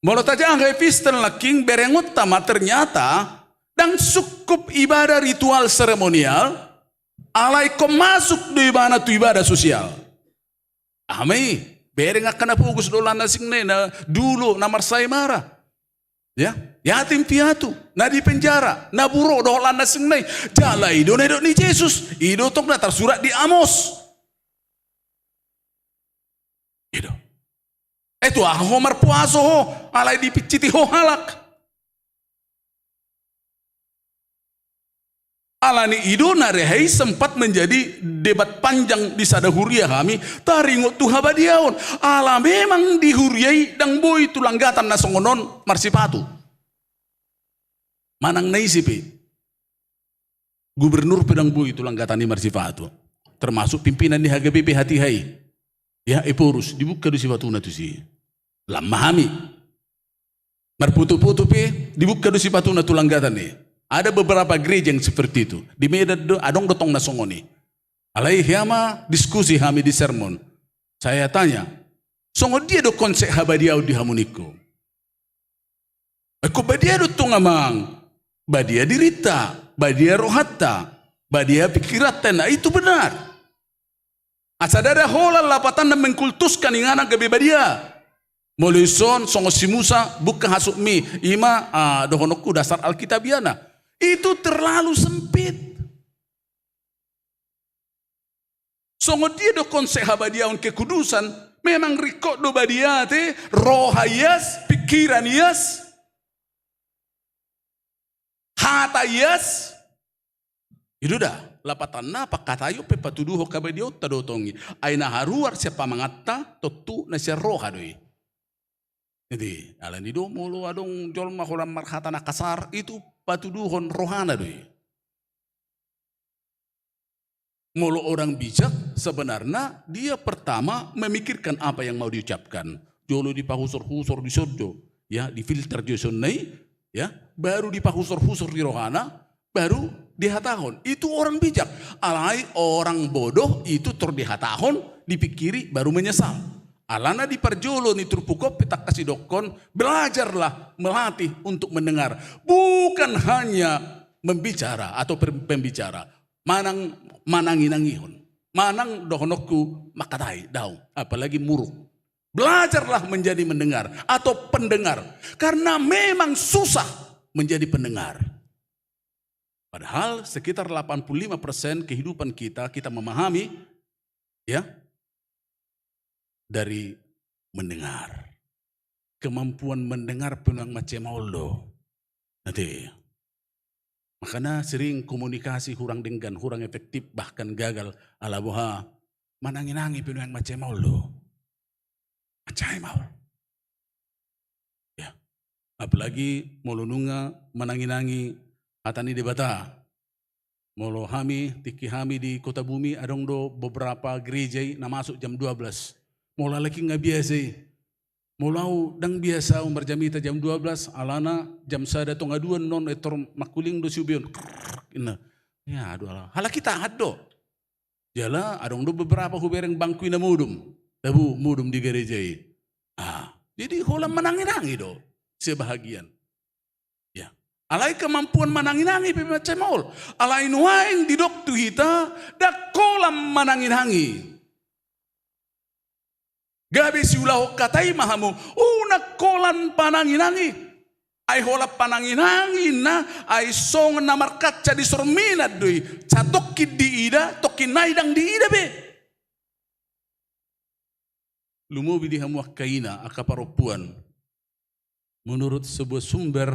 Molo tajaha epistel nangkin, berengonta ma ternyata ndang sungkup ibadah ritual seremonial, alai ingkon masuk do ibana tu ibadah sosial. Aha ma i, bereng angka na pogos dohot na asing na i, na dulu na marsaemara. Ya, yatim piatu, na di penjara, na buruk dohot na asing na i. Jala i do na didok ni Jesus, i do tong na tarsurat di Amos. I do. Eh, tu aha ho marpuaso ho, alai dipinsiti ho halak? Alani i do na rehei sempat menjadi debat panjang di sada huria hami, taringot tu habadiaon. Ala memang di huria i ndang boi tu langgatan na songon on marsipatu. Manang na ise pe. Gubernur pe ndang boi tu langgatan i marsipatu. Termasuk pimpinan ni H K B P hatiha i. Ya, Ephorus, dibuka do sipatuna tusi. Lam ma hami. Marpoto-poto pe, dibuka do sipatuna tu langgatan i. Ada beberapa gereja yang seperti itu. Di Medan do, adong do tong na songon i. Alai hea ma diskusi hami di sermon. Saya tanya, songon dia do konsep habadiaon di hamu ningku? Ingkon badia do tong amang, badia dirinta, badia rohanta, badia pikiranta, na itu benar. Asa ndada holan lapatanna mengkultuskan inganan gabe badia. Molo dison songon si Musa, buka hasutmi, i ma, ah, dohononku dasar alkitabiana. Itu terlalu sempit. Songon dia do konsep habadiaon, kekudusan? Memang ringkot do badia ate, roha ias, pikiran ias, hata ias. I do da, lapatanna pangkataion pe patuduhon habadiaonta do tong i. Ai na haruar sian pamanganta, tontu na sian roha do i. Jadi, alani do molo adong jolma holan marhata na kasar, itu patuduhon rohana do i. Molo orang bijak, sebenarnya dia pertama memikirkan apa yang mau diucapkan. Jolo dipahusor-husor, disonjo, ya, difilter jo sonai, ya, baru dipahusor-husor di rohana, baru dihatahon. Itu orang bijak. Alai orang bodoh itu tor dihatahon, dipikiri, baru menyesal. Alana di parjolo ni turpuk on pe tangkas didokkon, belajarlah melatih untuk mendengar. Bukan hanya membicara atau per-, pembicara. Manang, mananginangihon. Manang dohononku mangkatai, daong. Apalagi muruk. Belajarlah menjadi mendengar atau pendengar. Karena memang susah menjadi pendengar. Padahal sekitar delapan puluh lima persen kehidupan kita, kita memahami, ya, dari mendengar. Kemampuan mendengar pe nuaeng mansai maol do. Ate. Makana sering komunikasi hurang denggan, hurang efektif, bahkan gagal. Ala boha, mananginangi pe nuaeng mansai maol do. Mansai maol. Ya. Apalagi molo nunga mananginangi hata ni Debata. Molo hami, tingki hami di Kota Bumi, adong do beberapa gereja i na masuk jam dua belas. Molo halak i nga biasa i. Molo au, ndang biasa au marjamita jam dua belas, alana jam sada tonga dua annon, eh, tor mangkuling do siubeon. Krrrr, inna. Ya, aduh, ala. Halak i tahan do. Jala adong do beberapa hubereng bangku i na modom. Tabu, modom di gereja i. Ah, jadi holan mananginangi do sebahagian. Ya. Alai kemampuan mananginangi pe mansai maol. Alai nuaeng didok tu hita, ndang holan mananginangi. Gabe siulahon hata i ma hamu, unang holan pananginangi. Ai holan pananginangi na, ai songon na markaca di sorminan do i, sai tongkin diida, tongkin nai ndang diida be. Lumobi di hamu angka ina, angka parompuan. Menurut sebuah sumber,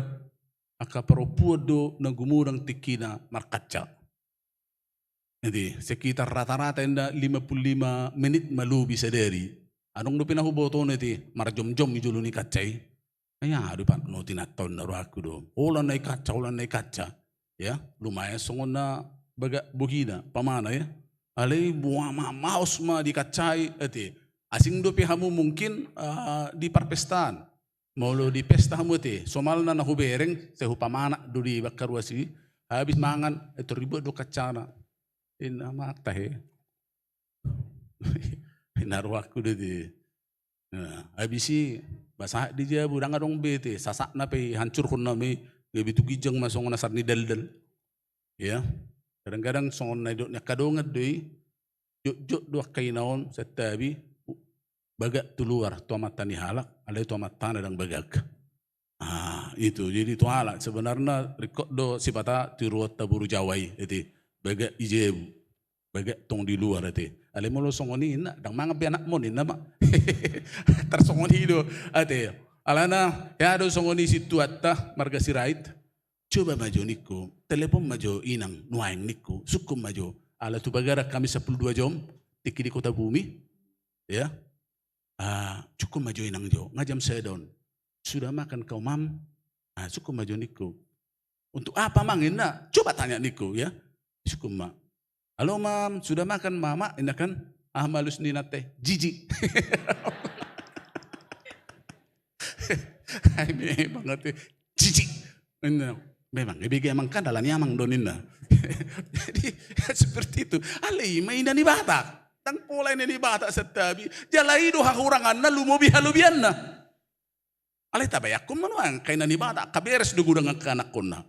angka parompuan do na gumodang tingkina markaca. Jadi, sekitar rata-rata enda lima puluh lima menit ma lobi sadari. Adong dope na huboto on ate, marjomjom i jolo ni kaca i. Ai aha do ipanotnot inanta on, na rohangku do. Holan na i kaca, holan na i kaca. Ya, lumayan songon na bagak bohina, pamana ya. Alai boha ma maos ma dikacai, ate. Asing dope hamu mungkin, ah, di parpestaan. Molo di pesta hamu ate, somalna na hubereng, sai hupamanak do di bangka ruas i, habis mangan, eh, tor dibuat do kacana. Inna ma tahe. Inna rohangku do ate. Nah, habis i, pasahat di jabu, ndang adong be ate, sasakna pe hancurhon nama i, gabe tu ginjang ma songon asar ni daldal. Ya. Kadang-kadang songon na nidok ni angka dongan do i, jotjot do angka ina on, santabi, bagak tu luar, tu amanta ni halak, alai tu amantana ndang bagak. Ah, itu, jadi tu halak, sebenarna ringkot do sipata tiruonta boru Jawa i, ate, bagak di jabu, bagak tong di luar, ate. Alai molo songon i, inna, ndang mangan be anakmon, inna ma. Tarsongon i do, ate. Alana, hea do songon i sintuanta, marga Sirait. coba ma jo ningku, telepon ma jo inang nuaeng ningku, sungkun ma jo. Ala tu Bagaran hami sampulu dua jom, tingki di kota bumi. Ya. Ah, sungkun ma jo inang jo, nga jam sada on. Sudah makan kau, Mam? Ah, sungkun ma jo ningku. Untuk apa, Mang, inna? Coba tanya ningku, ya. Sungkun ma. Halo, Mam, sudah makan, Mama? Inna kan. Ah, malus ni nate. Jijik. Ai memang ate. Jijik. Inna. Memang, ebege amang kan dalan amang do ninna. Jadi, seperti itu. Alai ma inna ni Batak. Ndang pola inna ni Batak santabi. Jala i do hahuranganna lumobi halobianna. Alai tabayangkon ma nuaeng angka inna ni Batak, angka beres do godang angka anakkonna.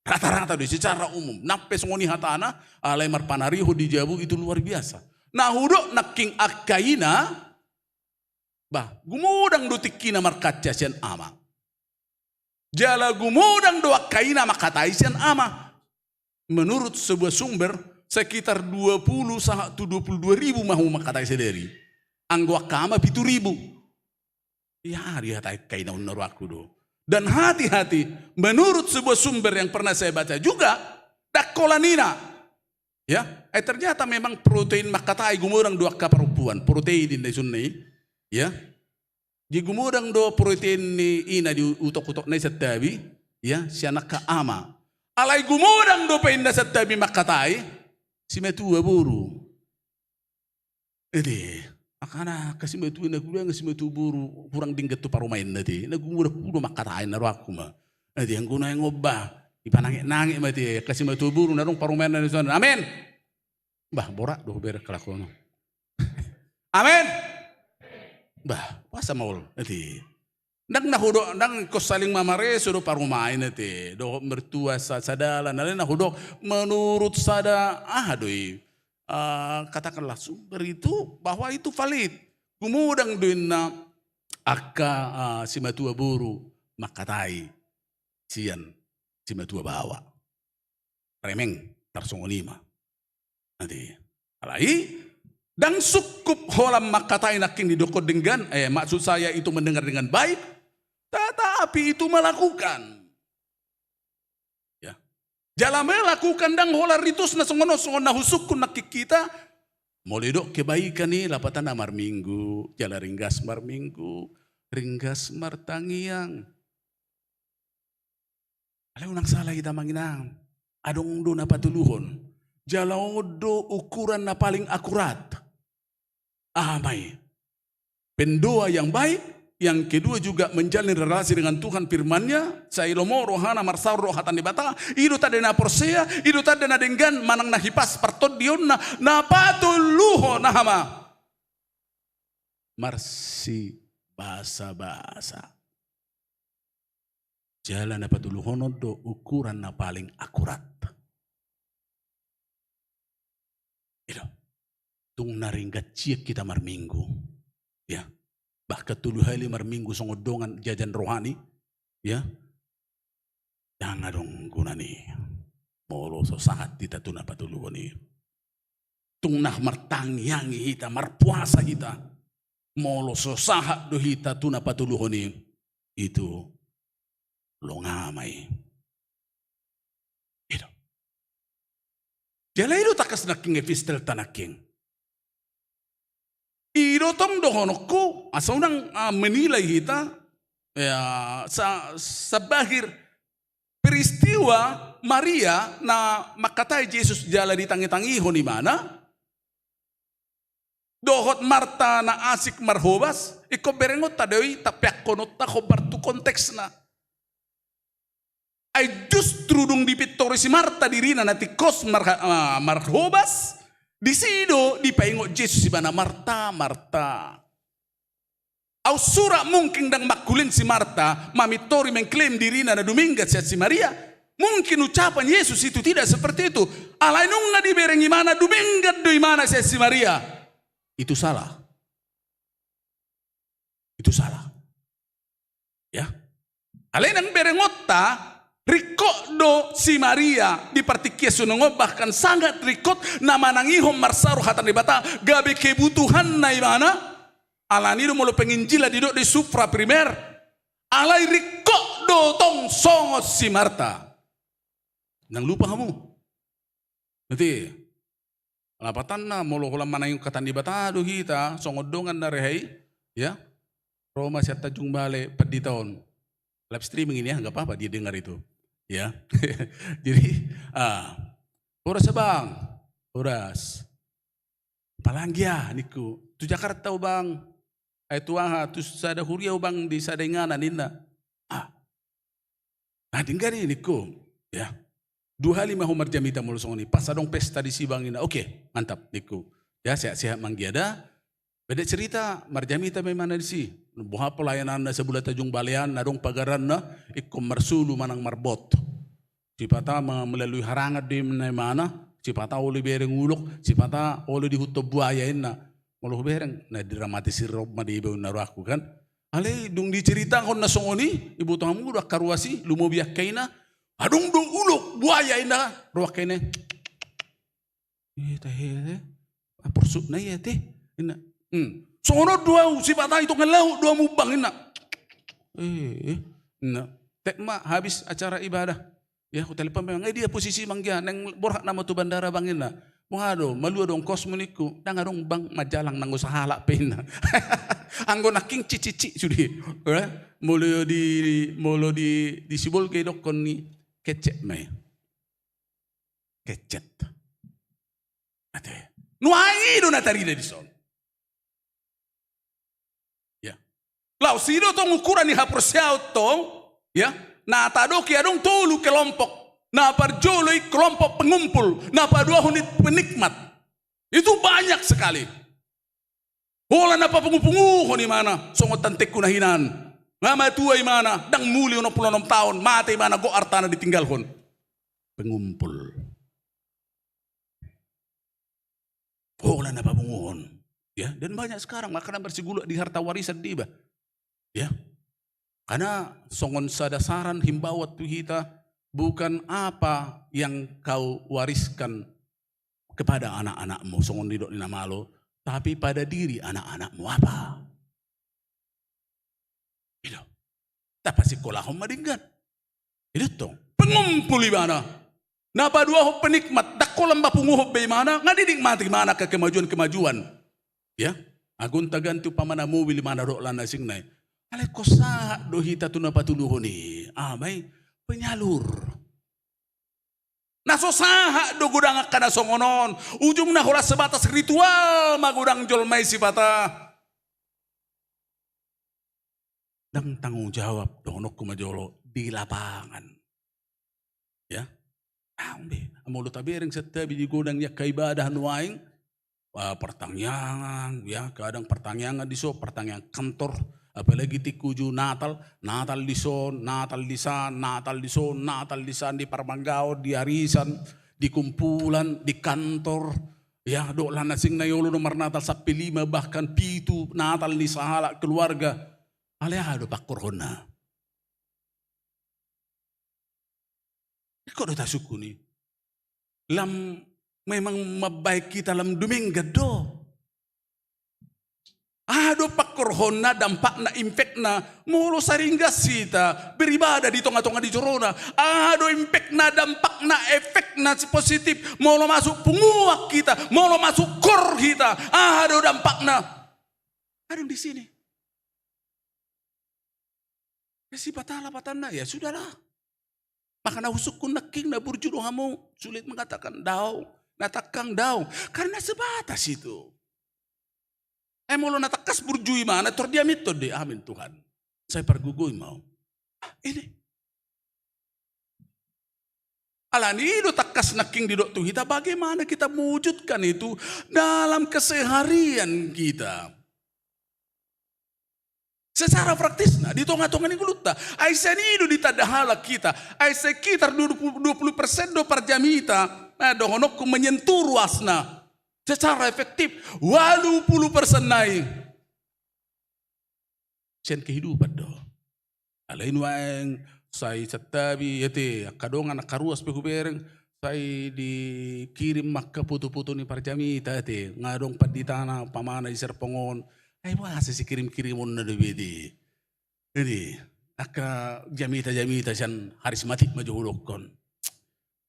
Rata-rata do secara umum, nang pe songon i hatana, alai marpanarihon di jabu itu luar biasa. Na hudok nangkin angka ina, bah, gumodang do tingkina markaca sian ama. Jala gumodang do angka ina mangkatai sian ama. Menurut sebuah sumber, sekitar dua puluh sahat tu dua puluh dua ribu ma hamu mangkatai sadari. Anggo angka ama pitu ribu. Ia ari hata angka ina on na rohangku do. Dan hati-hati, menurut sebuah sumber yang pernah saya baca juga, ndang holan ina. Ya, eh, ternyata memang protein mangkatai gumodang do angka parompuan, protein inna isuna i. Ya. Jadi gumodang do protein ni ina di utok-utokna i santabi, ya, sian angka ama. Alai gumodang dope inna santabi mangkatai, simatua boru. Ate, angka na angka simatua na godang, simatua boru, hurang denggan tu parumaenna ate. Na gumodang huda mangkatai na rohangku ma. Ate, anggo nuaeng on bah, dipanangit-nangit ma ate, angka simatua boru na adong parumaenna di son. Amen. Bah, borat do hubereng halak on. Amen. Bah, puasa ma ol, ate. Ndang na hudok, ndang ingkon saling mamareso do parumaen ate. Dohot mertua sa-, sadalan, alai na hudok menurut sada, aha do i? Ah, katakanlah sumber itu, bahwa itu valid. Gumodang do inna angka, ah, simatua boru mangkatai sian simatua baoa. Remeng, tarsongon i ma. Ate. Alai, ndang sungkup holan mangkatai nangkin didokkon denggan, eh, maksud saya itu mendengar dengan baik, tetapi itu melakukan. Ya. Jala melakukan ndang holan ritus na songon on, songon na husungkun nangkin hita, molo didok kebaikan i lapatanna marminggu, jala ringgas marminggu, ringgas martangiang. Alai unang sala hita amang inang. Adong do na patoluhon. Jala on do ukuran na paling akurat. Aha ma i? Pendoa yang baik, yang kedua juga menjalin relasi dengan Tuhan firman-Nya, sai lomo rohana marsaor dohot hata ni Debata, i do tanda na porsea, i do tanda na denggan, manang na hipas partondionna, na patoluhon aha ma? Marsibasa-basa. Jala na patoluhon on do ukuran na paling akurat. I do. Tung na ringgas ciek hita marminggu. Ya. Bahkan tolu hali marminggu songon dongan jajan rohani. Ya. Ndang adong gunana i. Molo so sahat hita tu na patoluhon i. Tung na martangiang hita, marpuasa hita. Molo so sahat do hita tu na patoluhon i, itu longa ma i. I do. Jala i do tangkas nangkin epistelta nangkin. I do tong dohononku, asa unang, ah, menilai hita, ya, sa-, sabahir peristiwa Maria na mangkatai Jesus jala ditangi-tangihon ibana, dohot Marta na asik marhobas, ingkon berengonta do i, tapeakkononta hombar tu konteksna. Ai justru dung dipintori si Marta dirina na tingkos mar-, ah, marhobas, disi do dipaingot Jesus ibana, "Marta, Marta." Aut sura mungkin ndang mangkuling si Marta mamintori mengklaim dirina na dumenggan sian si Maria. Mungkin ucapan Yesus itu tidak seperti itu. Alai nunga dibereng ibana dumenggan do ibana sian si Maria. Itu salah. Itu salah. Ya. Alai nang berengonta, ringkot do si Maria di partingkian songon on, bahkan sangat ringkot na manangihon marsaor hata ni Debata, gabe kebutuhanna ibana, alani do molo penginjilan didok do i supra primer, alai ringkot do tong songon si Marta. Ndang lupa hamu. Berarti lapatanna, molo holan manangihon hata ni Debata do hita songon dongan na rehei, ya. Ro ma sian Tanjung Balai pandita on. Live streaming ini ya, nggak apa-apa dia dengar itu. Ya. Jadi, ah, horas Abang, horas. Apalagi ya, ningku. Tu Jakarta Abang. Eh, tu aha, tu sada huria Abang di sada inganan ninna. Ah, na denggan i ningku, ya. Dua hali ma ho marjamita molo songon i. Pas adong pesta disi Bang ninna. Oke, mantap ningku. Ya, sehat-sehat ma anggia da. Pendek cerita, marjamita ma imana disi. Boha pelayananna sabulan Tanjung Balai an, na adong pagaranna, ingkon marsulu manang marbot. Sipata ma-, melalui harangan do imana, sipata olo dibereng ulok, sipata olo dihuthon buaya inna. Molo hubereng, na diramati si Rob ma dibaen na rohangku kan. Alai dung diceritahon na songon i, iboto hamu do angka ruas i, lumobi angka ina, adong do ulok buaya inna, ro angka ina. Eh, tahe, eh. Ah, porsukna ia te. Inna. Hmm. Songon on do au, sipata i tonga laut do hamu Bang inna. Eh, eh. Inna. Tek ma habis acara ibadah. Ya, hutelepon memang, eh, dia posisi Bang, ya, naeng borhat nama tu bandara Bang inna. Boha do, malua do ongkosmu ningku. Ndang adong Bang, manjalang nanggo sahalak pe inna. Anggo nangkin cicicik sude. Eh? Molo di, molo di, di Sibolga idokkon ni kecet ma i. Kecet. Ate. Nuaeng i do na tarida dison. Ya. Laos i do tong ukuran ni haporseaon tong, ya. Na tadok i adong tolu kelompok. Na parjolo i kelompok pengumpul, na paduahon i penikmat. Itu banyak sekali. Holan na papungupunguhon imana, songon tantengku na hinan. Nga matua imana, ndang muli onom pulu onom taon, mate imana, gok artana ditinggalhon. Pengumpul. Holan na papunguhon. Ya, dan banyak sekarang, makana marsigulak di harta warisan di iba. Ya. Karena songon sada saran himbauan tu hita, bukan apa yang kau wariskan kepada anak-anakmu, songon nidok ni na malo, tapi pada diri anak-anakmu apa? I do. Tapasikolahon ma denggan. I do tong. Pengumpul imana. Na paduahon penikmat, ndang holan papunguhon be imana, nga dinikmati imana angka kemajuan-kemajuan. Ya. Agon taganti umpamana mobil imana dohot lan asingna i. Alai ingkon sahat do hita tu na patuluhon i. Ah, baik. Penyalur. Na so sahat do godang angka na songon on. Ujungna holan sebatas ritual ma godang jolma i sipata. Ndang tanggung jawab, dohononku ma jolo, di lapangan. Ya. Ah, be. Molo tabereng santabi di godang ni angka ibadah nuaeng, ah, partangiangan, ya, kadang partangiangan dison, partangiangan kantor, apalagi tingki uju Natal, Natal dison, Natal disan, Natal dison, Natal disan, di parmanggaon, di arisan, di kumpulan, di kantor, ya, dohot lan asingna i, olo do marnatal sampe lima, bahkan pitu Natal ni sahalak keluarga. Alai aha do pangkorhonna? Ingkon do tasungkun i. Lam memang mambahen hita lam dumenggan do. Aha do pangkorhonna, dampakna, impakna, molo saringgas hita beribadah di tonga-tonga ni jorona? Aha do impakna, dampakna, efekna positif, molo masuk punguan hita, molo masuk kor hita? Aha do dampakna? Adong di sini. Ya, sipata lapatanna, ya sudahlah. Makana husungkun nangkin na burju do hamu, sulit mengatakan daong, na tangkang daong. Karena sebatas itu. Eh, molo na tangkas burju imana, tor diaminhon do i, amin Tuhan. Sai pargogoi ma au. Ah, ini. Alani i do tangkas nangkin didok tu hita, bagaimana kita mewujudkan itu dalam keseharian kita. Secara praktisna, di tonga-tonga ni ngolunta, ai sian i do ditanda halak hita, ai sekitar dua puluh, dua puluh persen do parjamita, na dohononku menyentuh ruasna secara efektif, ualu pulu persen nai sian kehidupan do. Alai nuaeng sai santabi, ate, angka dongan, angka ruas pe hubereng, sai dikirim ma angka foto-foto ni parjamita, ate, nga adong panditana umpamana di Serpong on. Ai boasa sikirim-kirimonna dope, ate? Jadi angka jamita-jamita sian harismatik ma jo hudokkon.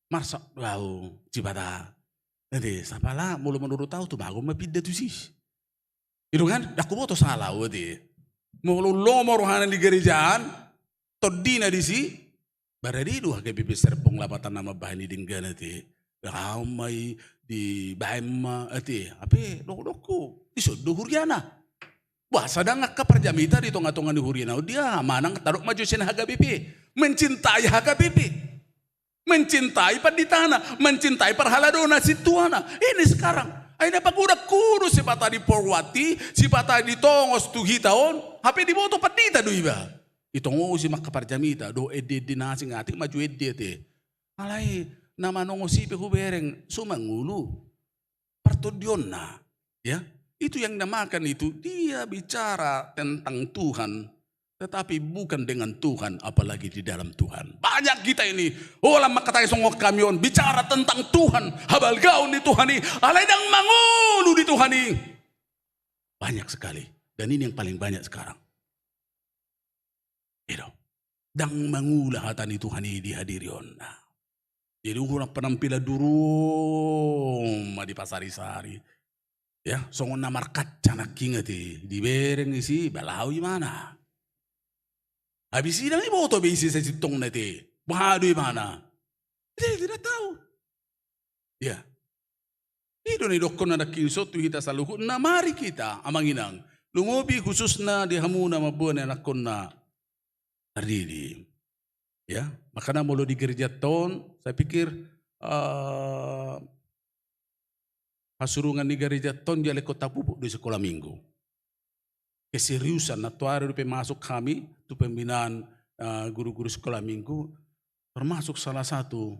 Marsak do au, sipata. Ate, sapala molo manurut au tumagon ma pinda tusi. I do kan, ndang huboto sala au ate. Molo lomo rohana di garejaan, tondina disi, barani do H K B P Serpong lapatanna mambahen i denggan ate. Raun ma i, dibahen ma ate. Hape dohononku, dison do huriana. Boasa ndang angka parjamita di tongatonga ni huriana on dia, manang tadok ma jo sian H K B P. Mencintai H K B P. Mencintai panditana, mencintai parhaladona sintuana. Ini sekarang. Ai na pagodangku do sipata di Purwati, sipata di tongos tu hita on, hape diboto pandita do iba. Ditongosi ma angka parjamita, dohot endeende na asing, atik ma jo ende ate. Alai na manongosi pe hubereng, so mangolu partondionna. Ya, itu yang dinamakan itu, dia bicara tentang Tuhan, tetapi bukan dengan Tuhan, apalagi di dalam Tuhan. Banyak kita ini, holan mangkatai songon hami on, bicara tentang Tuhan, habalgaon ni Tuhan i, alai ndang mangolu di Tuhan i. Banyak sekali. Dan ini yang paling banyak sekarang. I do. Ndang mangula hata ni Tuhan i di hadirionna. Jadi ukur na penampilan durung ma dipasarisari. Ya, songon na markaca nangkin ate, dibereng isi, ba laho imana. Habis i ndang diboto be ise sasintongna ate. Boha do imana? Ate, tidak tahu. Ya. I do na didokkon na nangkin i tu hita saluhutna, mari kita, amang inang, lumobi khususna di hamu na mamboan anakkonna tardidi. Ya, makana molo di gerejanta on, saya pikir, eh, hasurungan ni gerejanta on dialehon tapupuk do i sekolah minggu. Keseriusan, nantoari dope masuk hami tu pembinaan, eh, guru-guru sekolah minggu, termasuk salah satu,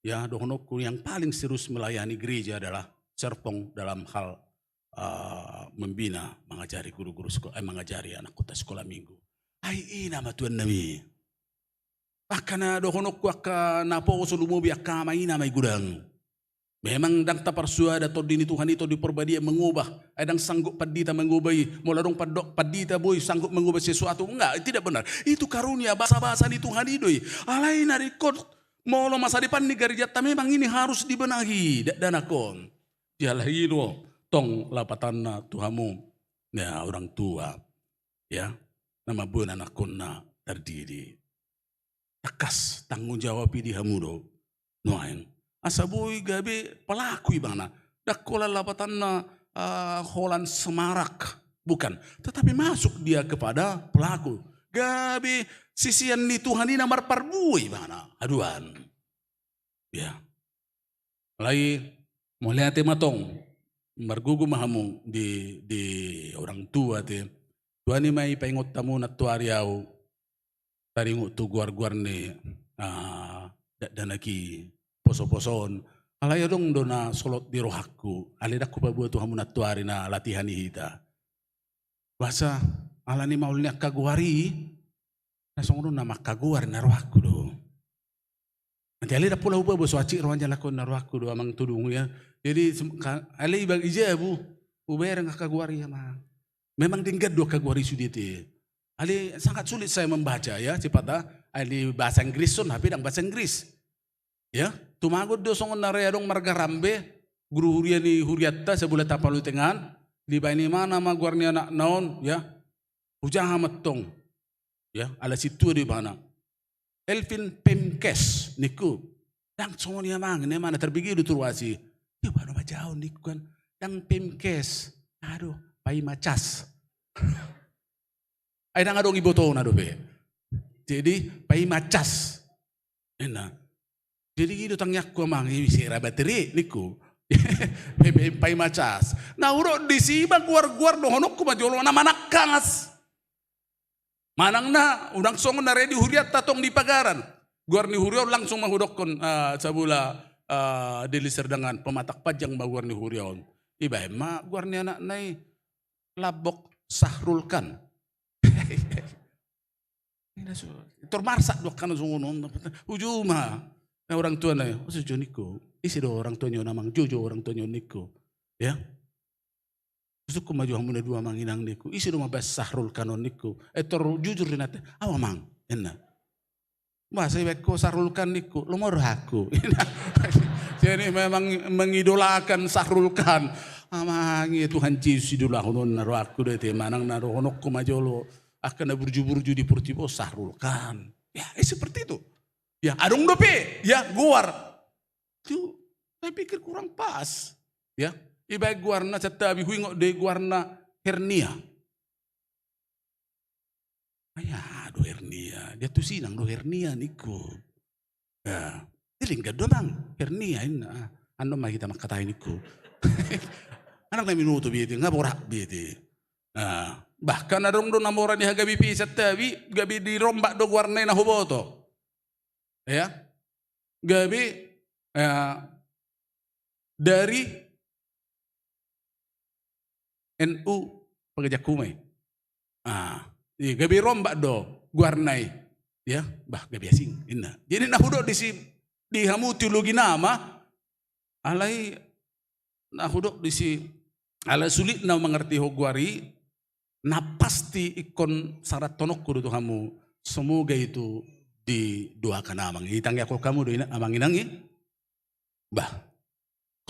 ya, dohononku yang paling serius melayani gereja adalah Serpong dalam hal, eh, membina, mangajari guru-guru sekolah, eh, mangajari anakkonta sekolah minggu. Ai i nama tuan nami. Angka na dohononku, angka naposo lumobi angka ama i nama i godang. Memang ndang taparsuada Tondi ni Tuhan i, Tondi Parbadia mangubah. Ai ndang sanggup pandita mangubah i. Molo adong pandok pandita boi sanggup mangubah sesuatu. Enggak, tidak benar. Itu karunia, basa-basa ni Tuhan i do i. Alai na ringkot, molo masa depan ni gerejanta memang ini harus dibenahi, dakdanak on. Jala i do tong lapatanna tu hamu, ya, orang tua, ya, na mamboan anakkonna tardidi. Tangkas tanggung jawab i di hamu do nuaeng. Asa boi gabe pelaku ibana. Ndang holan lapatanna, ah, holan semarak. Bukan. Tetapi masuk dia kepada pelaku. Gabe sisean ni Tuhan i na marparbue ibana. Haduan. Ya. Alai mauliate ma tong, margogo ma hamu di, di orang tua ate. Tuani ma i paingot hamu nantoari au taringot tu goar-goar ni, ah, dakdanak i, poso-poso on. Alai adong do na solot di rohangku, alai ndang hupaboa tu hamu nantoari na latihan i hita. Boasa, ala ni maol ni angka goar i, na songon on nama angka goar na rohangku do. Nanti alai ndang pola hupaboa, so hansit roha ni halak on na rohangku do, amang, todung, ya. Jadi sem-, ka-, alai iba i jabu, hubereng angka goar i, amang. Memang denggan do angka goar i sude ate. Alai sangat sulit saya membaca, ya, sipata, alai bahasa Inggris on, hape ndang bahasa Inggris. Ya, tumagon do songon na re adong margarambe, guru huria ni hurianta, Sabula Tapanuli Tengahan, dibaen ibana ma goar ni anakna on, ya. Hujaha ma tong. Ya, ala sintua do ibana. Elvin Pemkes, ningku. Ndang songon i, amang, ninna ibana, tarbege do tu ruas i. Dia baen ma jaha on, ningku kan. Ndang Pemkes. Aduh, Paima Cas. Ai ndang adong ibotona dope. Jadi, Paima Cas. Ninna. Jadi i do tangiangku, amang, i sera bateri, ningku. P P M Paima Cas. Na hudok disi ma goar-goar dohononku ma jolo na manangkas. Manang na, unang songon na re di hurianta tong di pagaran. Goar ni huria on langsung ma hudokkon, ah, Sabula, ah, Deli Serdanggahan, Pematang Panjang ma goar ni huria on. Ibaen ma goar ni anakna i, Lambok Sahrul Kan. Tor marsak do angka na songon on. Uju ma. Na orang tuana, "O, so jo," ningku. "Ise do orang tuanya on, amang?" "Jo, jo orang tuanya on," ningku. Ya. "Husungkun ma jo hamu na dua, amang inang," ningku. "Ise do mambaen Sahrul Kan on?" ningku. Eh, tor jujur do ninna ate, "Au, amang," ninna. Masa ibaen ho Sahrul Khan ningku, lomo rohangku. Jadi memang mengidolakan Sahrul Khan. Amang, ia Tuhan Jesus idolahononna rohangku do ate, manang na dohononku ma jolo angka na burju-burju di purtibi on Sahrul Khan. Ya, eh, seperti itu. Ya, adong dope, ya, goar. Tu, saya pikir kurang pas. Ya, ibaen goarna, santabi, huingot do i goarna Hernia. Ai aha do Hernia, dia tu sinang do Hernia ningku. Ya, dilinggan do amang, Hernia inna. Ah, annon ma hita mangkatai ningku. Anak na minuto be ate, nga borat be ate. Ah, bahkan adong do na mora ni hagabeon pe santabi, gabe dirombak do goarna i na huboto. Ya. Gabe, eh, dari N U Pekerja Hukum i. Ah, iya, gabe rombak do goarna i. Ya, bah, gabe asing, inna. Jadi na hudok disi di hamu teologi nama, alai na hudok disi, ala sulitna mangartihon goar i, na pasti ingkon sarathononku do tu hamu, semoga itu didoakan amang. Itangiangkon hamu do ina, amang inang i. Bah,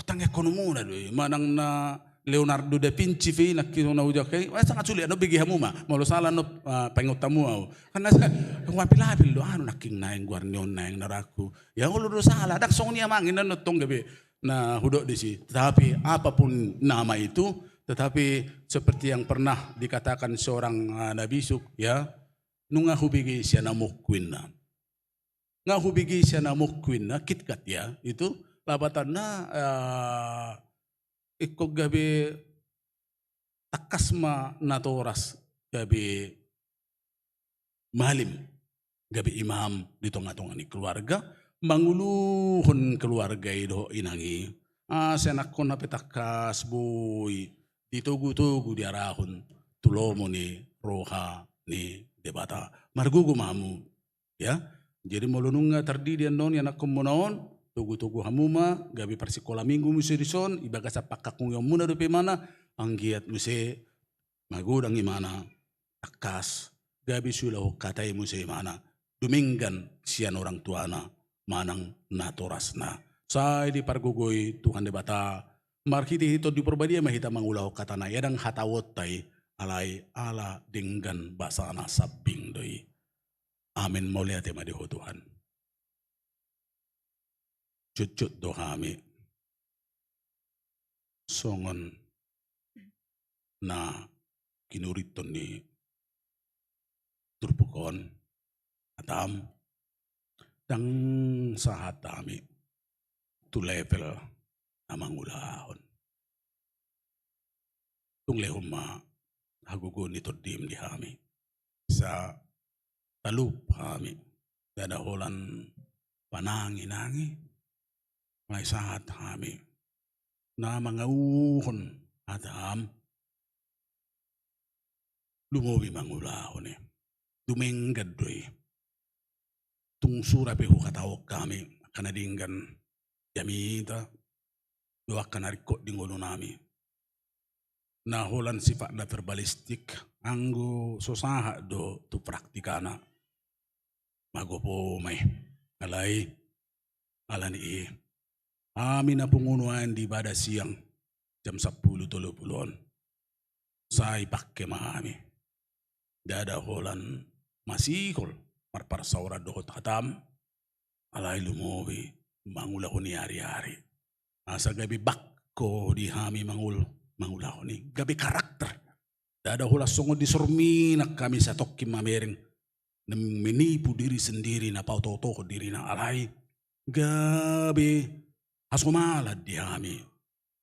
hutangiangkon hamuna do i, manang na Leonardo da Vinci pe i nangkin na hujahahon i, wah, sangat sulit, annon bege hamu ma, molo sala annon, ah, paingot hamu au. Karena sa-, huapil-apil do, anu nangkin naeng goar ni on naeng na rohangku. Ya olo do sala, ndang songon i amang inna, annon tong gabe na hudok disi. Tetapi apapun nama itu, tetapi seperti yang pernah dikatakan seorang, ah, na bisuk, ya, nunga hubege sian amongku inna. Nga hubege sian amongku inna, KitKat ya, itu lapatanna, eh, ingkon gabe tangkas ma natoras gabe malim, gabe imam di tonga-tonga ni keluarga, manguluhon keluarga i dohot inang i. Ah, sai nangkin na pe tangkas boi ditogu-togu diarahon tu lomo ni roha ni Debata. Margogo ma hamu. Ya, jadi molo nunga tardidi annon ianakhonmuna on, togu-togu hamu ma, gabe parsikola minggu muse dison, ibagasan pangkangkungionmuna dope imana, anggiat muse magodang imana, tangkas, gabe siulahon hata i muse imana, dumenggan sian orang tuana, manang natorasna. Sai dipargogoi Tuhan Debata, marhite-hite Tondi Parbadia ma hita mangulahon hatana, ia ndang hatahuonta i, alai ala denggan basana sambing do i. Amen. Mauliate ma di Ho Tuhan. Jotjot do hami songon na kinurithon ni turpuk on, hatam, ndang sahat hami tu level na mangulahon. Tung lehon ma hagogoon ni Tondim di hami. Sai talup hami, ndada holan panangi-nangi, alai sahat hami na mangauhon hatam, lumobi mangulahon i. Dumenggan do i. Tung sura pe huhatahon hami angka na denggan jamita dohot angka na ringkot di ngolunami, na holan sifatna verbalistik, anggo so sahat do tu praktikana, magopo ma i. Alai ala ni i, hami na pungu nuaeng di ibadah siang jam sampulu tolu pulu on, sai pangke ma hami. Ndada holan masihol marparsaoran dohot hatam, alai lumobi mangulahon i ari-ari. Asa gabe bangko di hami mangul-, mangulahon i, gabe karakter. Ndada holan songon di sorminak hami satongkin mamereng, na menipu diri sendiri, na paoto-otohon dirina, alai gabe hasomalan di hami,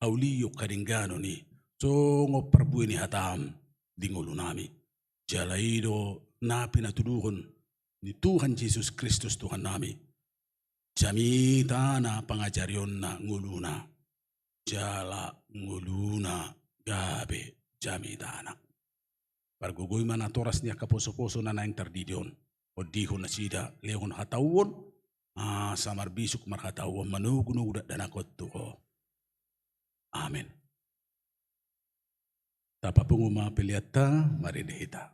haulion, hadengganon i, songon parbue ni hatam di ngolunami. Jala i do na pinatuduhon ni Tuhan Jesus Kristus Tuhannami. Jamitana pangajarionna ngoluna, jala ngoluna gabe jamitana. Pargogoi ma natoras ni angka poso-poso na naeng tardidi on. Ondihon nasida, lehon hatauon, asa marbisuk marhatauon, manogu-nogu dakdanak on tu Ho. Amen. Tapapungu ma peleanta, marende hita.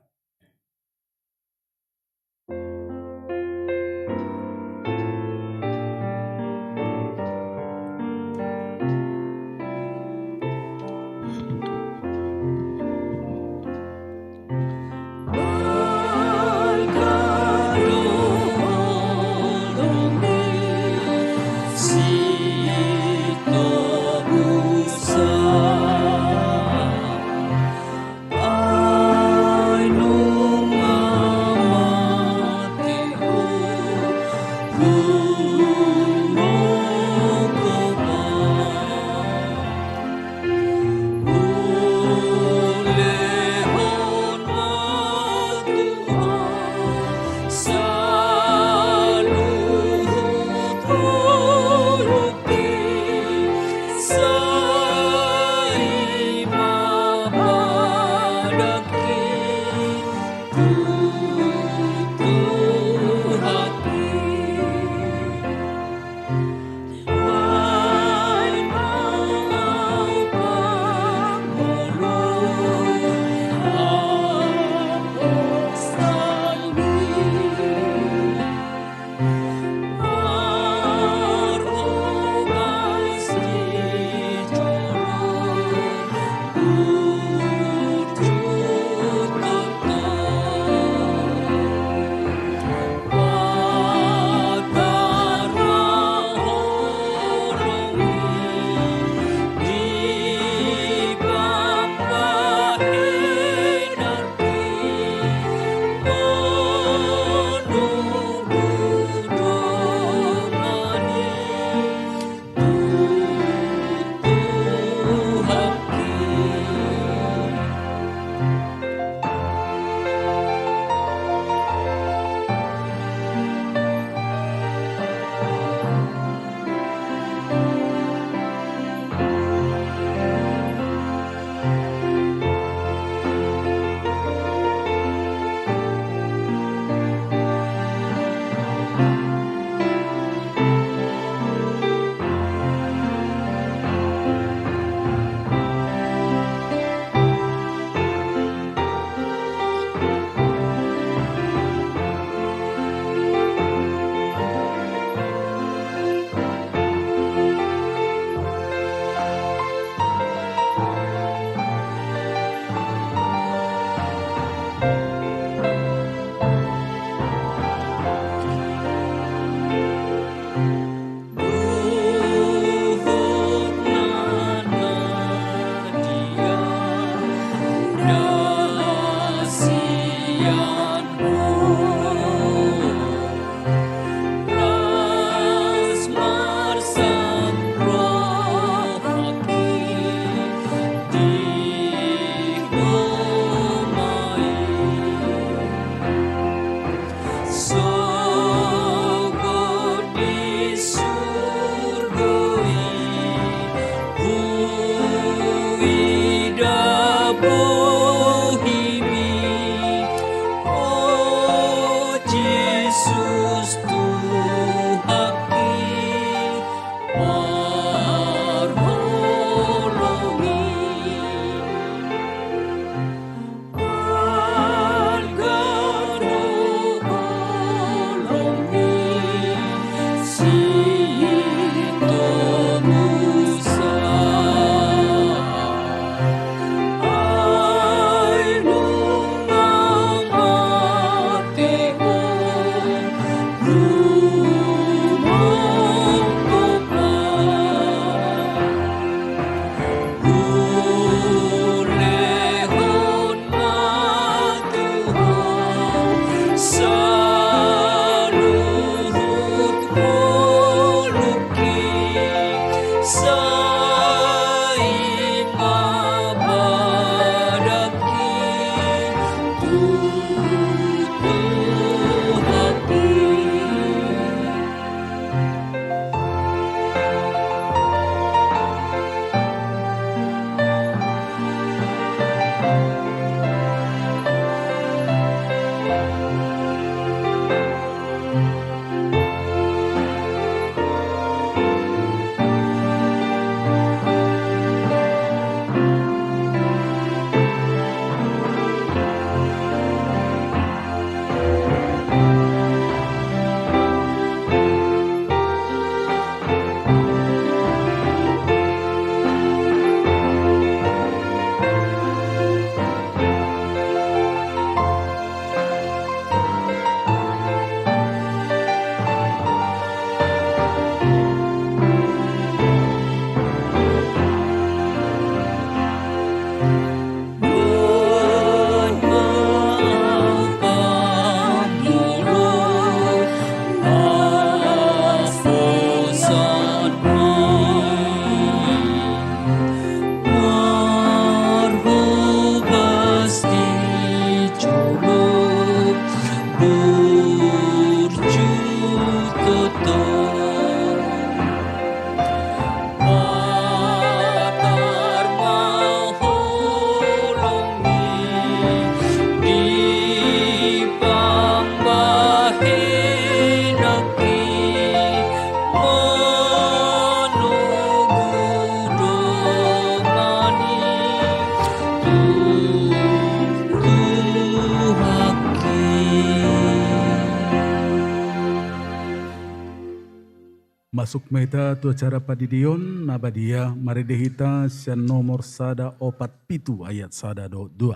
Masuk ma hita tu acara pandidion na badia, marende hita sian nomor sada opat pitu ayat sada dohot dua.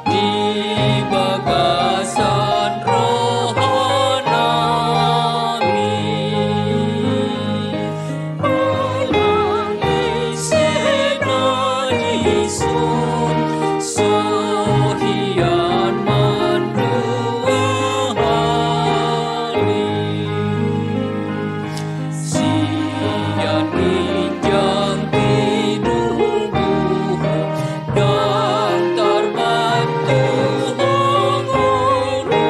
Di bagasan roha nami, manang ise na dison, so hian mandua hali. Sian ginjang tinubuhon, ndang tarbantuhon ngolu.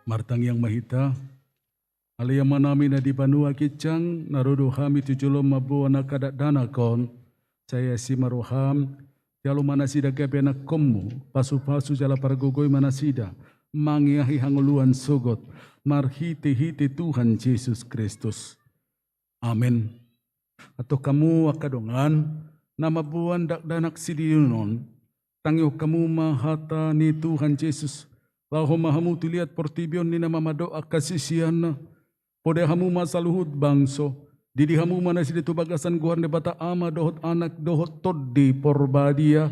Martangiang ma hita. Ale Amanami na di banua ginjang, na ro do hami tu joloM mamboan angka dakdanak on. Sai asi ma rohaM, jalo ma nasida gabe anakkonMu, pasupasu jala pargogoi ma nasida, mangeahi hangoluan sogot, marhitehite Tuhan Jesus Kristus. Amen. Antong hamu angka dongan, na mamboan dakdanak sididion on, tangihon hamu ma hata ni Tuhan Jesus, laho ma hamu tu liat portibi on ninna ma mandok angka siseanna. Poda hamu ma saluhut bangso, didi hamu ma nasida tu bagasan goar ni Debata Ama dohot Anak dohot Tondi Porbadia.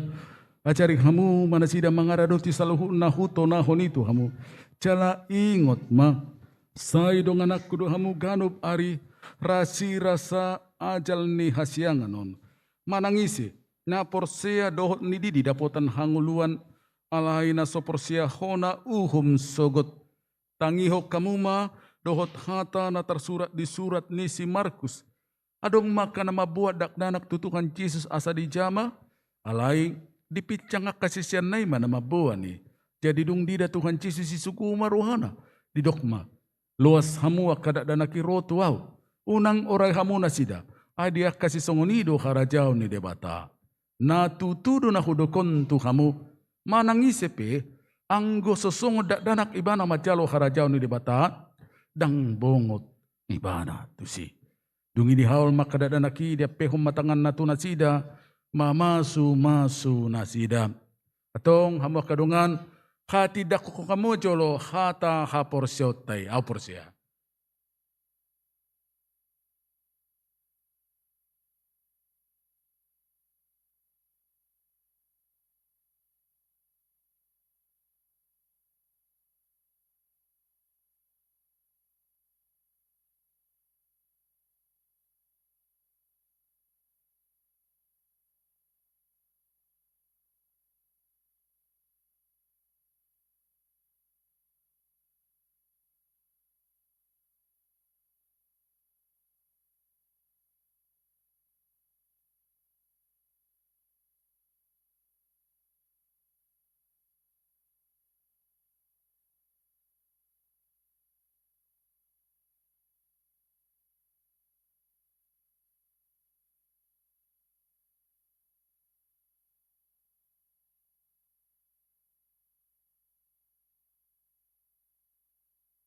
Ajari hamu ma nasida mangaradoti saluhut na hutonahon i tu hamu. Jala ingot ma, sai dongananku do hamu ganup ari, rasirasa ajal ni hasiangan on. Manang ise na porsea dohot nididi dapotan hangoluan, alai na so porsea hona uhum sogot. Tangihon hamu ma dohot hata na tarsurat di surat ni si Markus. Adong ma angka na mamboan dakdanak tu Tuhan Jesus asa dijama, alai dipinsang angka siseanna i ma na mamboan i. Jadi dung diida Tuhan Jesus, disogo ma rohana, didok ma: Loas hamu angka dakdanak i ro tu Ahu, unang orai hamu nasida, ai di angka sisongon i do harajaon ni Debata. Na tutu do na hudok on tu hamu, manang ise pe, anggo so songon dakdanak ibana manjalo harajaon ni Debata, ndang bongot ibana tusi. Dung i dihaol ma angka dakdanak i, diampehon ma tanganna tu nasida, mamasumasu nasida. Antong hamu angka dongan, hatindangkon hamu jolo hata haporseaonta i, ahu porsea.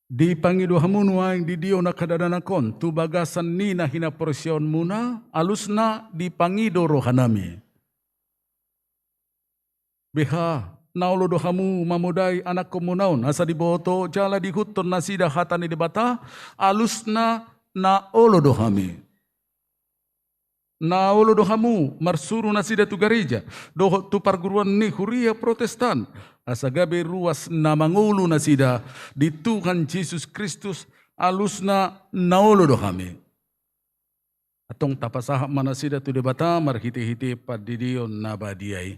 Dipangido hamu nuaeng didion angka dakdanak on tu bagasan ni na hinaporseaonmuna, alusna dipangido rohanami. Beha, na olo do hamu mamodai anakkonmuna on asa diboto jala diihuthon nasida hata ni Debata, alusna na olo do hami. na olo do hamu marsuru nasida tu gareja dohot tu parguruan ni huria Protestan, asa gabe ruas na mangolu nasida di Tuhan Jesus Kristus, alusna na olo do hami. Antong tapasahat ma nasida tu Debata marhitehite pandidion na badia i.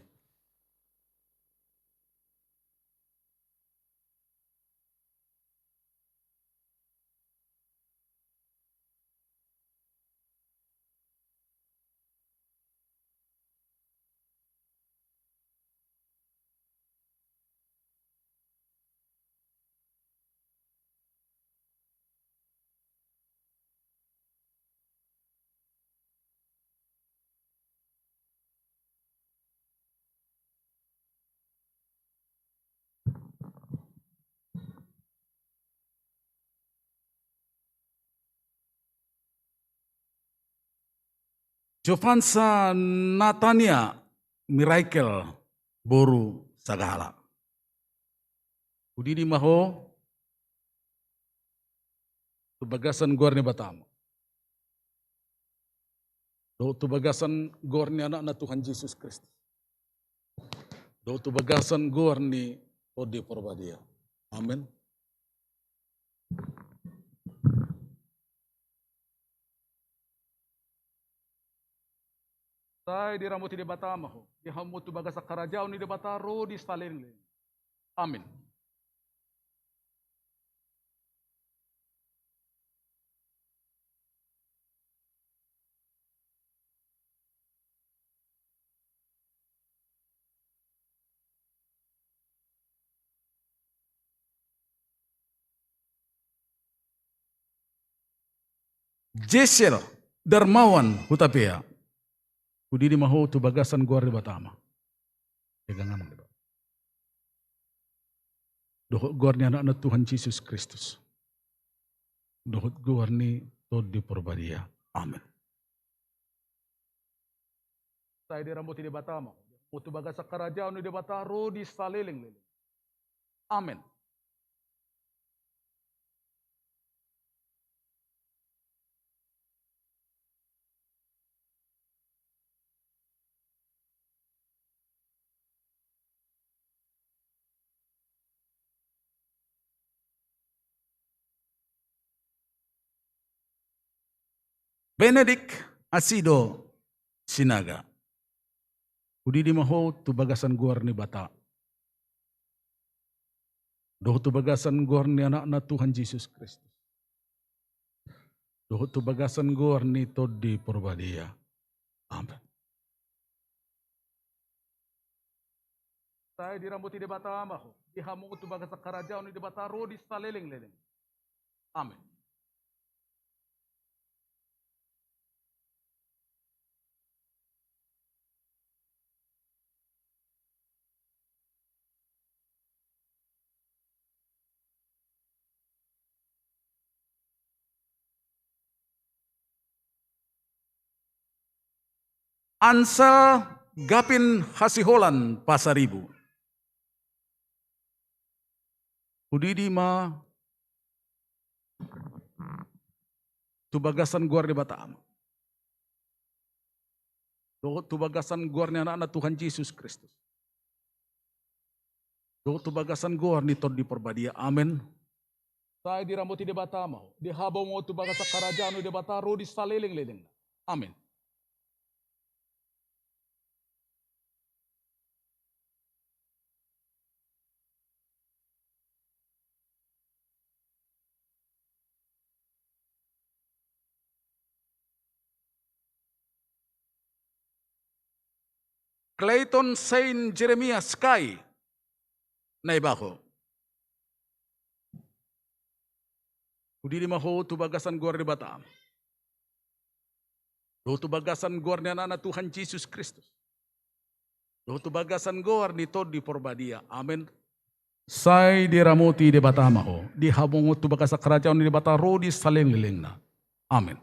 Jovansa Natania Mirakel boru Sagala. Hudidi ma ho tu bagasan goar ni Debata ma. Dohot tu bagasan goar ni Anakna Tuhan Jesus Kristus. Dohot tu bagasan goar ni Tondi Porbadia. Amen. Sai diramoti Debata ma ho, di hamu tu bagasan harajaon ni Debata ro di saleleng. Amen. Jesel Darmawan Hutapea. Hudidi ma ho tu bagasan goar ni Debata ma. Pegangan ma. Dohot goar ni Anakna Tuhan Jesus Kristus. Dohot goar ni Tondi Porbadia. Amen. Sai diramoti Debata ma ho, tu bagasan harajaon ni Debata ro di saleleng-leleng. Amen. Benedict Asido Sinaga. Hudidi ma ho tu bagasan goar ni Debata. Dohot tu bagasan goar ni Anakna Tuhan Jesus Kristus. Dohot tu bagasan goar ni Tondi Porbadia. Amen. Sai diramoti Debata ma ho, di hamu tu bagasan harajaon ni Debata ro di saleleng-leleng. Amen. Ansal Gavin Hasiholan Pasaribu. Hudidi ma tu bagasan goar ni Debata ma. Dohot tu bagasan goar ni Anakna Tuhan Jesus Kristus. Dohot tu bagasan goar ni Tondi Porbadia. Amen. Sai diramoti Debata ma ho, di hamu tu bagasan harajaon ni Debata ro di saleleng-lelengna. Amen. Clayton Saint Jeremias Kai Naibaho. Hudidi ma ho tu bagasan goar ni Debata. Dohot tu bagasan goar ni Anakna Tuhan Jesus Kristus. Dohot tu bagasan goar ni Tondi Porbadia. Amen. Sai diramoti Debata ma ho, di hamu tu bagasan harajaon ni Debata ro di saleleng-lelengna. Amen.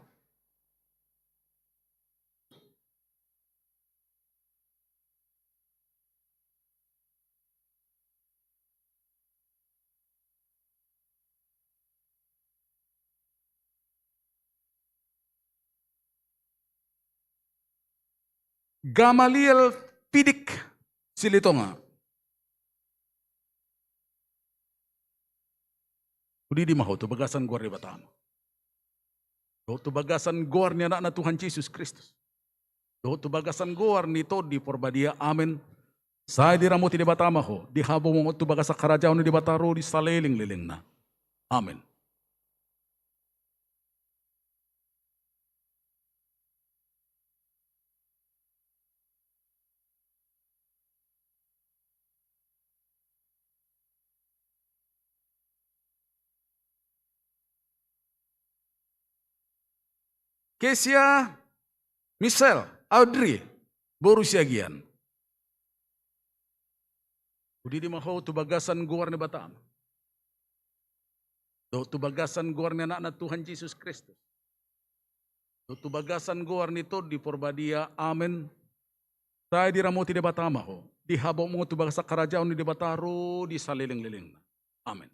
Gamaliel Pidik Silitonga. Hudidi ma ho tu bagasan goar ni Debata ma. Dohot tu bagasan goar ni Anakna Tuhan Jesus Kristus. Dohot tu bagasan goar ni Tondi Porbadia. Amen. Sai diramoti Debata ma ho, dihabongohon tu bagasan harajaon ni Debata ro di salelenglelengna. Amen. Kesia Michelle Audrey boru Siagian. Hudidi ma ho tu bagasan goar ni Debata ma. Dohot tu bagasan goar ni Anakna Tuhan Jesus Kristus. Dohot tu bagasan goar ni Tondi Porbadia. Amen. Sai diramoti Debata ma ho, dihabongohon tu bagasan harajaon ni Debata ro di salelenglelengna. Amen.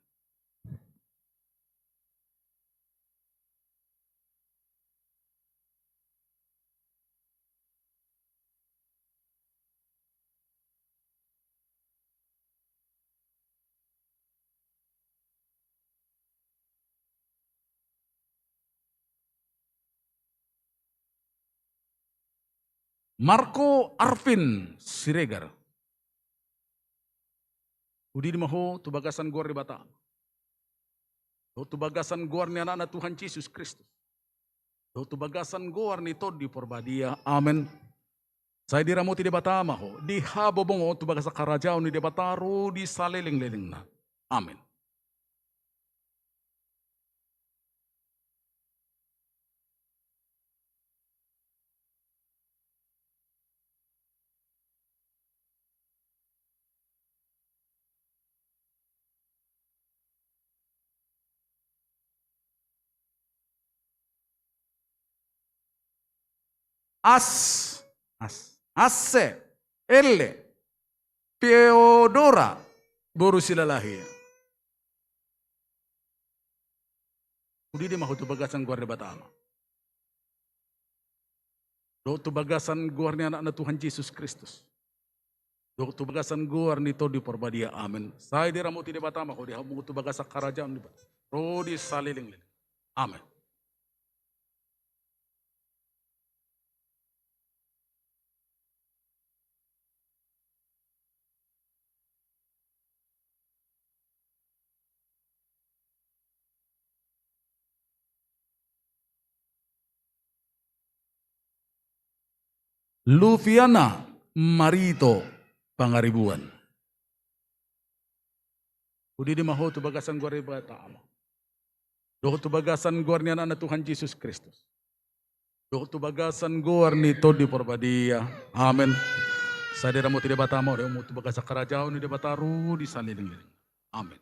Marco Arvin Siregar. Hudidi ma ho tu bagasan goar ni Debata. Dohot tu bagasan goar ni Anakna Tuhan Jesus Kristus. Dohot tu bagasan goar ni Tondi Porbadia. Amen. Sai diramoti Debata ma ho, dihabongohon tu bagasan harajaon ni Debata ro di salelenglelengna. Amen. As, as, Asse, Elle, Theodora, boru Silalahi. Hudidi ma ho tu bagasan goar ni Debata ma. Dohot tu bagasan goar ni Anakna Tuhan Jesus Kristus. Dohot tu bagasan goar ni Tondi Porbadia. Amen. Sai diramoti Debata ma ho, dihabongohon tu bagasan harajaon ni Debata ro di salelengleleng. Amen. Lufiana Marito Pangaribuan. Hudidi ma ho tu bagasan goar ni Debata ma. Dohot tu bagasan goar ni Anakna Tuhan Jesus Kristus. Dohot tu bagasan goar ni Tondi Porbadia. Amen. Sai diramoti Debata ma ho, dihabongohon tu bagasan harajaon ni Debata ro di salelengleleng. Amen.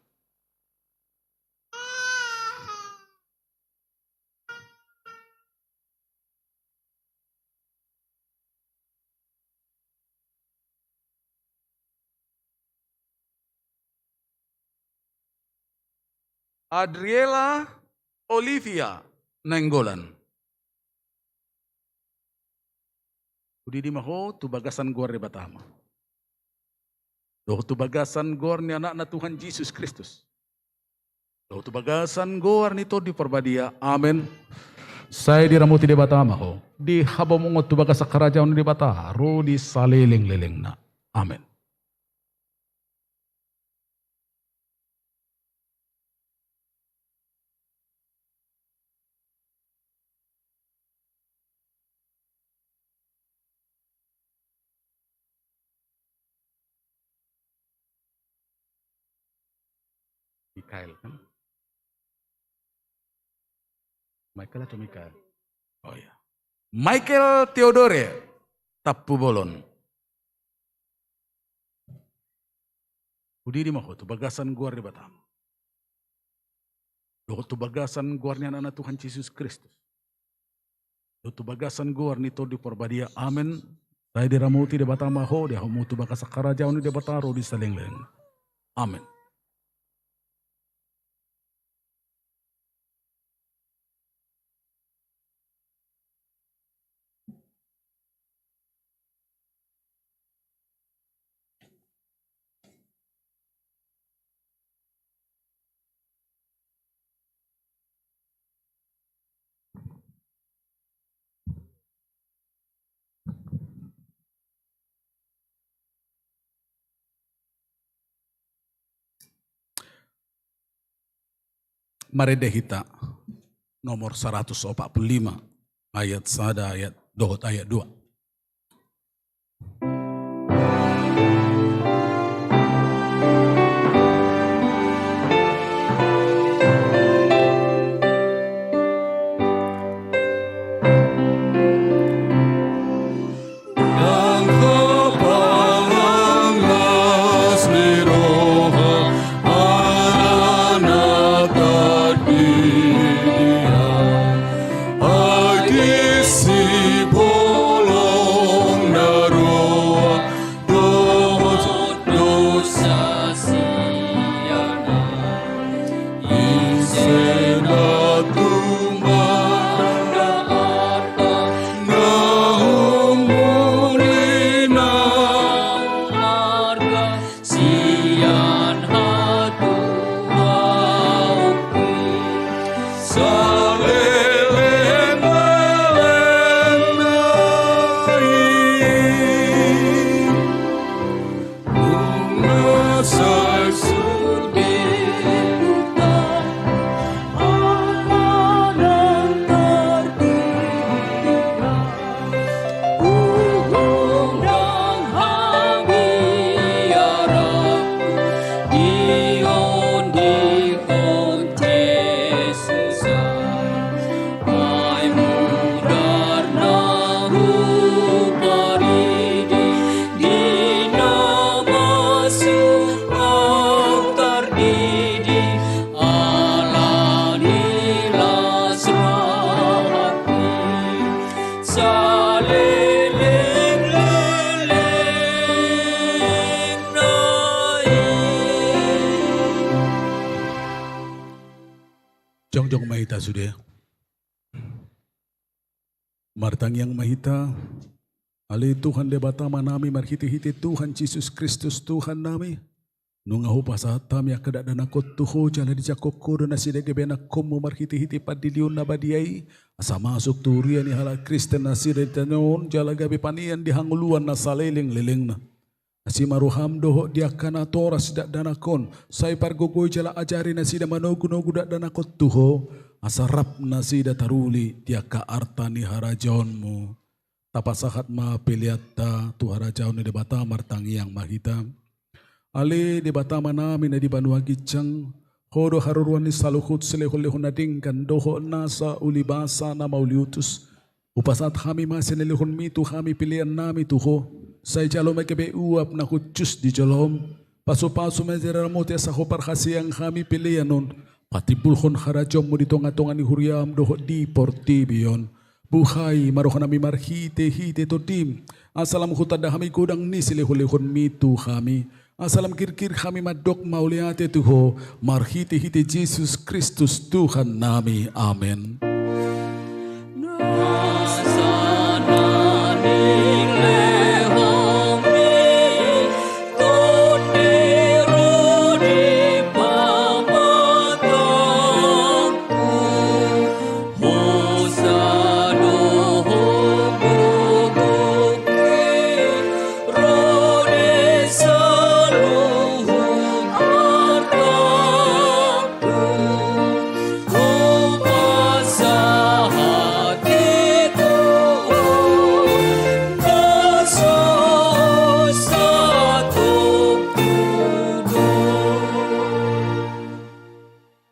Adriela Olivia Nainggolan. Hudidi ma ho tu bagasan goar ni Debata ma. Dohot tu bagasan goar ni Anakna Tuhan Jesus Kristus. Dohot tu bagasan goar ni Tondi Porbadia. Amen. Sai diramoti Debata ma ho, dihabongohon tu bagasan harajaon ni Debata ro di salelenglelengna. Amen. Mikael, kan? Michael atau Mikael? Oh, iya. Michael Theodore Tampubolon. Hudidi ma ho tu bagasan goar ni Debata ma. Dohot tu bagasan goar ni Anakna Tuhan Jesus Kristus. Dohot tu bagasan goar ni Tondi Porbadia. Amen. Sai diramoti Debata ma ho, dihabongohon tu bagasan harajaon ni Debata ro di salelengleleng. Amen. Marende hita nomor saratus opat pulu lima, ayat sada, ayat dohot ayat dua. Ndang hapalang las ni roha, ala na tardidian. Ai disi bolon na roa, dohot dosa sian. Ise na tumanda arta na humuli na marga sian hatuaonki saleleng-lelengna i. Nunga sai sude huta, ala na tardidian, huundang habiaranku, diondihon Jesus. Ai mudar na huparidi di na masu, au tardidi ala ni las rohangki saleleng-lelengna i. Jongjong ma hita sude. Martangiang ma hita. Ale Tuhan Debata Amanami, marhite-hite Tuhan Jesus Kristus Tuhannami, nunga hupasahat hami angka dakdanak on tu Ho, jala dijangkon Ho do nasida gabe anakkonmu marhite-hite pandilion na badia i, asa masuk tu huria ni halak Kristen nasida di tano on, jala gabe panean di hangoluan na saleleng-lelengna. Asi ma roham dohot di angka natoras dakdanak on, sai pargogoi jala ajari nasida manogu-nogu dakdanak on tu Ho, asa rap nasida taruli di angka arta ni harajaonmu. Tapasahat ma peleanta tu harajaon ni Debata, martangiang ma hita. Ale Debata Amanami na di banua ginjang, Ho do haroroan ni saluhut silehon-lehon na denggan dohot nasa ulibasa na mauliutus. Hupasahat hami ma sian lehonmi tu hami peleannami tu Ho. Sai jalo ma gabe uap na hushus di jolom. Pasu-pasu ma jala ramoti asa Ho parhaseang hami pelean on. Patimbulhon harajaonmu di tonga-tonga ni huriam dohot di portibi on. Buhai ma rohanami marhite-hite tondim. Asa lam hutanda hami godang ni silehon-lehonmi tu hami. Asa lam girgir hami mandok mauliate tu Ho, marhite-hite Jesus Kristus Tuhannami. Amen.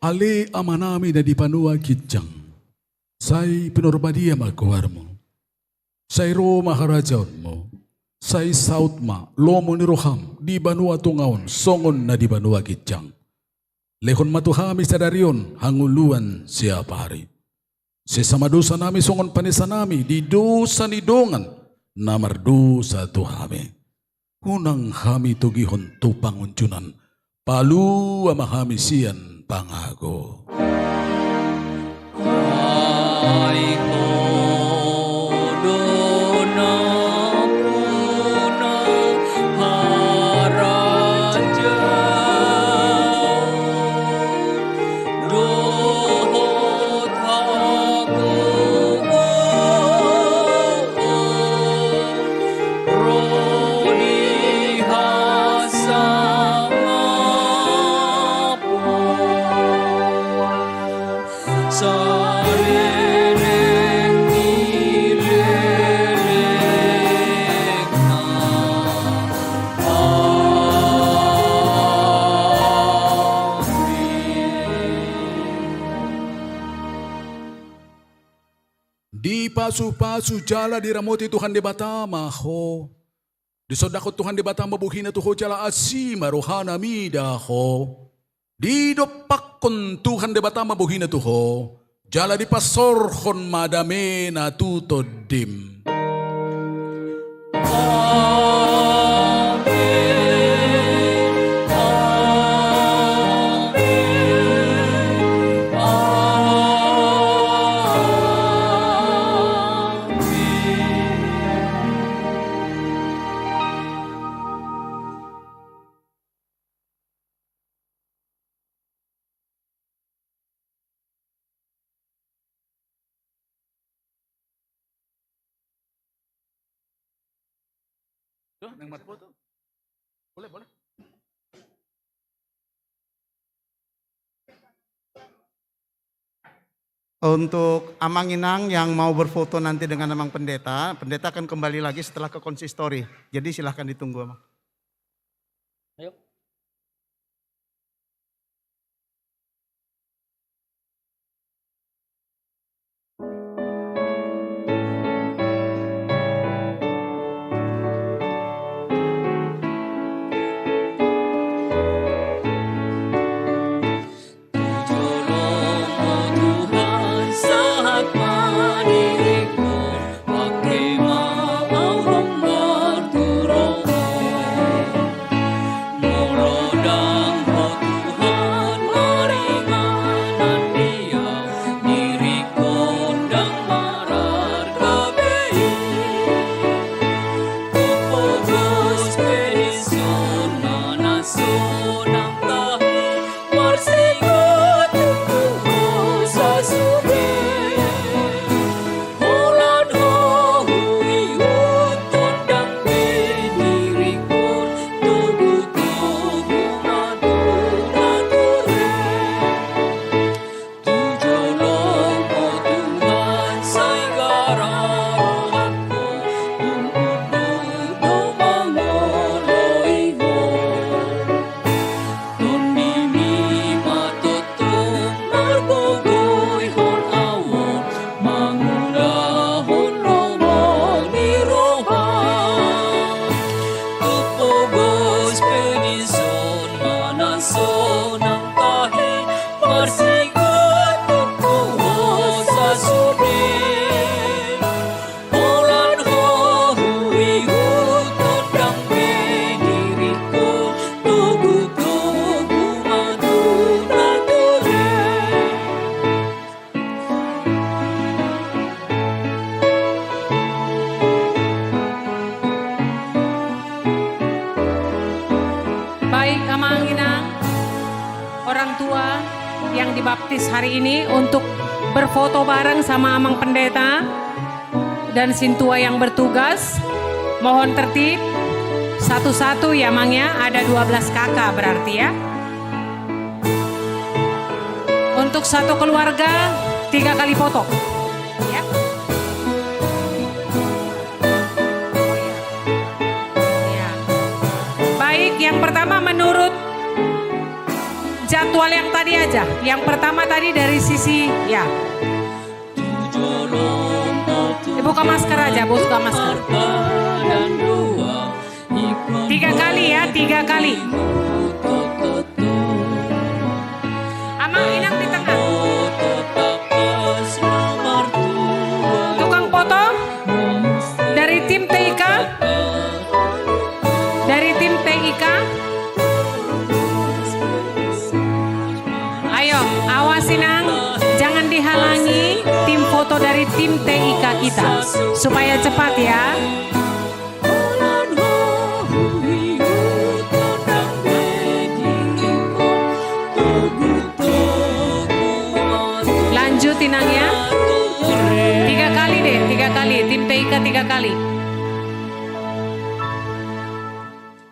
Ale Amanami na di banua ginjang, sai pinarbadia ma goarmu. Sai ro ma harajaonmu. Sai saut ma lomo ni roham di banua tonga on songon na di banua ginjang. Lehon ma tu hami sadari on hangoluan siapari. Sesa ma dosanami songon panesanami di dosa ni dongan na mardosa tu hami. Unang hami togihon tu pangunjunan. Palua ma hami sian pangago. Ai Ho do nampuna harajaon dohot hagogoon ro di hasangapon. Pasu-pasu jala diramoti Tuhan Debata ma ho. Disondangkon Tuhan Debata ma bohina tu ho jala asi ma rohana mida ho. Didompakkon Tuhan Debata ma bohina tu ho, jala dipasaorhon ma damena tu tondim. Amen. Amen. Amen. Tuh, yang buat foto. Boleh, boleh. Untuk Amang Inang yang mau berfoto nanti dengan Amang Pendeta, Pendeta akan kembali lagi setelah ke konsistori. Jadi, silahkan ditunggu, Amang. Ayo. Baik, Amang Inang, orang tua yang dibaptis hari ini untuk berfoto bareng sama Amang Pendeta dan sintua yang bertugas, mohon tertib. Satu-satu ya, Mang, ya. Ada dua belas kakak berarti, ya. Untuk satu keluarga, tiga kali foto. Ya. Ya. Baik, yang pertama menurut jadwal yang tadi aja. Yang pertama tadi dari sisi, ya. Eh, buka masker aja, buka masker. Tiga kali ya, tiga kali. Amang Inang di tengah. Tukang foto dari tim T I K. Dari tim T I K. Ayo, awas Inang, jangan dihalangi tim foto dari tim T I K kita. Supaya cepat ya. Lanjut Inang ya. Tiga kali deh, tiga kali. Tim T I K tiga kali.